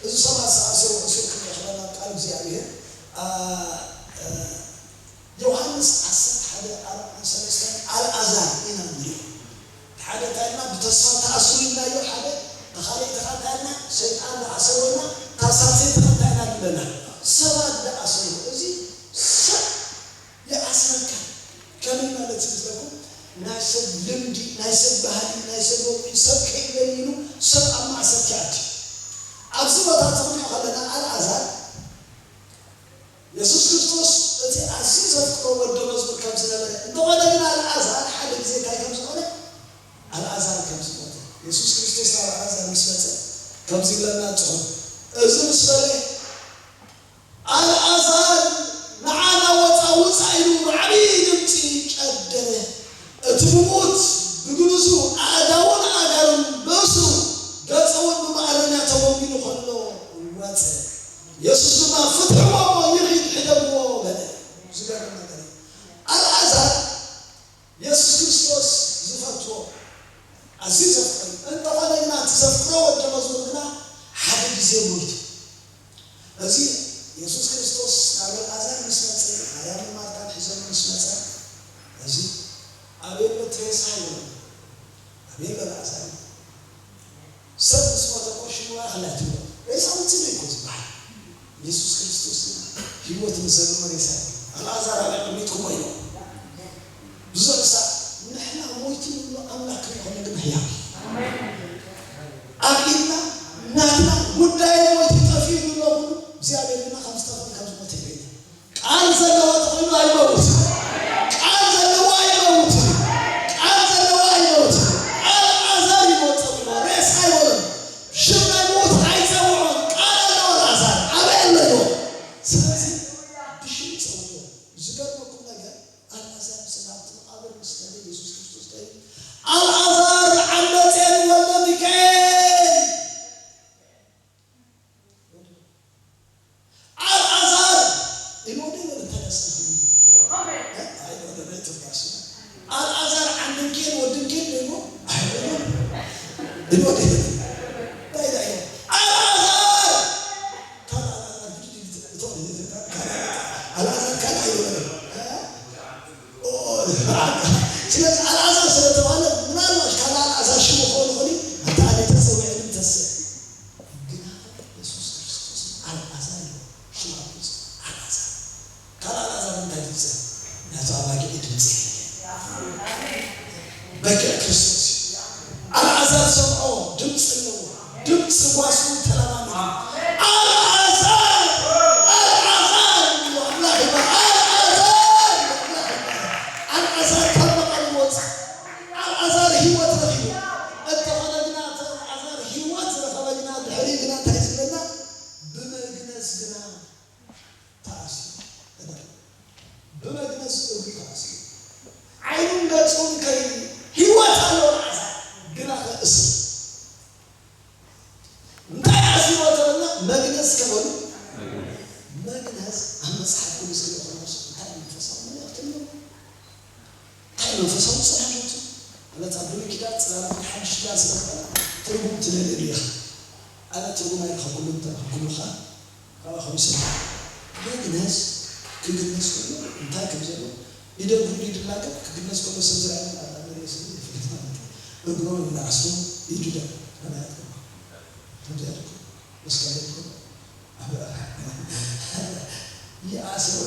እዚ ሰባት ዝኣስርዎ እሱር ክንርኢ ከለና ቃል እግዚኣብሔር፣ ኣ፣ እ፣ ዮሃንስ ዓሰርተ ሓደ ኣርባዓን ሰለስተን ኣልኣዛር ተስፋ ተኣስሩ ኢልናዮ ሓደ፣ ተኻሊእ ተኻታልና ሰይጣን ዝኣሰረና ካብ ሳልሰይቲ ተኸታይና ኣለና። ሰባት ዝኣሰሩ፣ እዚ ሰብ ይኣስረካ። ከመይ ማለት እዩ ዝብለኩም? ናይ ሰብ ልምዲ፣ ናይ ሰብ ባህሊ፣ ናይ ሰብ ወግዒ፣ ሰብ ከይበል ኢሉ ሰብ ኣብ ማእሰርቲ ኣትዩ። ኣብዚ ቦታ እዚ ክንሪኦ ከለና ኣልዓዛር የሱስ ክርስቶስ እቲ ኣዝዩ ዘፍቅሮ ወዲ መዝሙር ከም ዝነበረ፣ እንተኾነ ግን ኣልዓዛር ሓደ ግዜ እንታይ ከም ዝኾነ፣ ኣልዓዛር ከም ዝሞተ፣ የሱስ ክርስቶስ ናብ ኣልዓዛር ምስ መጸ ከምዚ ይብለና ጽሑፍ፣ እዚ ምስ በለ ኣልዓዛር ንዓና ወጻ ውጻ ኢሉ ብዓብዪ ድምጺ ጨደረ። እቲ ምዉት ብግንዙ ኣእዳውን ኣእጋሩን ብእስሩ ገጹ እውን ብመኣረምያ ተጎንቢኑ ከሎ ወጸ። የሱስ ድማ ፍትሕዎ እሞ ይኺድ ሕደግዎ በለ። ዝገርም ነገር እዩ። ኣልዓዛር የሱስ ክርስቶስ ዝፈትዎ ኣዝዩ ዘፍቅር እንተኾነ ግና እቲ ዘፍቅሮ ወዲ መዝሙር ግና ሓደ ግዜ ሞይቱ። እዚ የሱስ ክርስቶስ ናብ ኣልዓዛር ምስ መጸ ማርያምን ማርታን ሒዞም ምስ መጸ እዚ ኣቤሎ እቲ ሬሳ ይብሎ ኣቤሎ ኣልዓዛር እዩ። ሰብ ምስ ሞተ እኮ ሽሙ ኣኽላ ትብሎ ሬሳ ውፅእ እኮ ዝበሃል። የሱስ ክርስቶስ ግን ህይወት ንዘለዎ ሬሳ እዩ። ኣልዓዛር ኣበይ ኣቐሚጥኩሞ ኢሎም ብዙሕ ሳዕ ንሕና ሞይቱ ንብሎ ኣምላኽ ክንኾነ ግን ህያው እዩ። ኣብ ኢድና ናትና ጉዳይ ሞይቱ ጠፊኡ ንብሎ ኩሉ እግዚኣብሔር ግና ካብ ዝጠፍእ ካብ ዝሞተ ይበልፅ። ቃል ዘለዎ ተኾይኑ ኣይመውት። ቃል ዘለዎ ኣይመውት። ቃል ዘለዎ ኣይመውት። ኣልዓዛር ይመውት ጸዊዑ ሬሳ ኣይበሎን። ሽም ናይ ምዉት ኣይጸውዖን። ቃል ኣለዎ ኣልዓዛር ኣበይ ኣሎ ይበል። ስለዚ ብሽም ጸውዖ። ዝገርመኩም ነገር ኣልዓዛር ምስ ናብቲ መቓብር ምስ ከደ የሱስ ክርስቶስ እንታይ ኢሉ? ኣልዓዛር ዓመጼን ወልደ ሚካኤል ኣልዓዛር ኢልዎ ዶ ይበል? እንታይ ደስ ክብል? እ? ኣይበለን፣ ኣይትብራስ። ኣልዓዛር ዓንድንኬን ወድንኬን ዶ ይብሎ? ኣይበለን። ኢልዎ ዶ ይበል? እንታይ ኢላ ኢልዎ? ኣልዓዛር! ካልእ ኣልዓዛር፣ እቶም፣ ኣልዓዛር ካልእ ኣይበለን። እ? ኦ፣ ስለዚ ኣልዓዛር ስለተባለ ምናልባት ካልእ ኣልዓዛር ሽሙ ክኸውን ይኽእል እዩ። ኣንታ ኣነ ተሰዊዐ ግን ተስእ ግና የሱስ ክርስቶስ ኣልዓዛር ኢሉ ሽም ኣውፂኡ። ኣልዓዛር። ካልእ ኣልዓዛር እንታይ ድምፂ? ናቱ ኣባጊዕ ድምፂ የለን። በጊዕ ክርስቶስ እዩ። ኣልዓዛር ሰምዖ ድምፂ ኣለዎ። ድምፂ ጓሱ ተለማሚዱ። ኣልዓዛር! ኣልዓዛር! ኣምላኽ ይባረክ። ኣልዓዛር! ኣምላኽ ይባረክ። ኣልዓዛር ካብ መቓብር ወፅእ። ኣልዓዛር ህይወት ረኺቡ። እንተኾነ ግና እቲ ኣልዓዛር ህይወት ዝረኸበ ግና ድሕሪኡ ግና እንታይ ዝብለና? ብመግነዝ ግና ተኣሲሩ። ብመግነዝ እግሩ ተኣሲሩ። ዓይኑን ገጹን ከይ ህይወት ኣለዎ ኣልዓዛር ግና ከ እስር። እንታይ ኣሲርዎ ተበልና? መግነዝ ከበሉ። መግነዝ ኣብ መጽሓፍ ቅዱስ ክንርኢ ከለና እንታይ መንፈሳዊ መልእኽቲ ኣለዎ? እንታይ መንፈሳዊ ጽላሎት? ማለት ኣብ ብሉይ ኪዳን ጽላሎት ሓድሽ ኪዳን ስለ ዝኾነ ትርጉም ትደልየሉ ኢኻ። ኣነ ትርጉም ኣይረኸብኩሉን እንተረኸብኩሉ ኸኣ ካባኹም ይስማዕ። መግነዝ ክግነዝ ከሎ እንታይ ከም ዘለዎ ኢደ እግሩ ድዩ ድላገብ ክግነዝ ከሎ ሰብ ዝረኣየ ኣብ መሬት ስለ ይፍለጥ ማለት እዩ። እግሮም ይብላዕ ስሙ ኢዱ ደም ከመይ ኣጥቅማ ከምዚ ኣድርጎ መስቀል የድርጎ ይኣስሮ።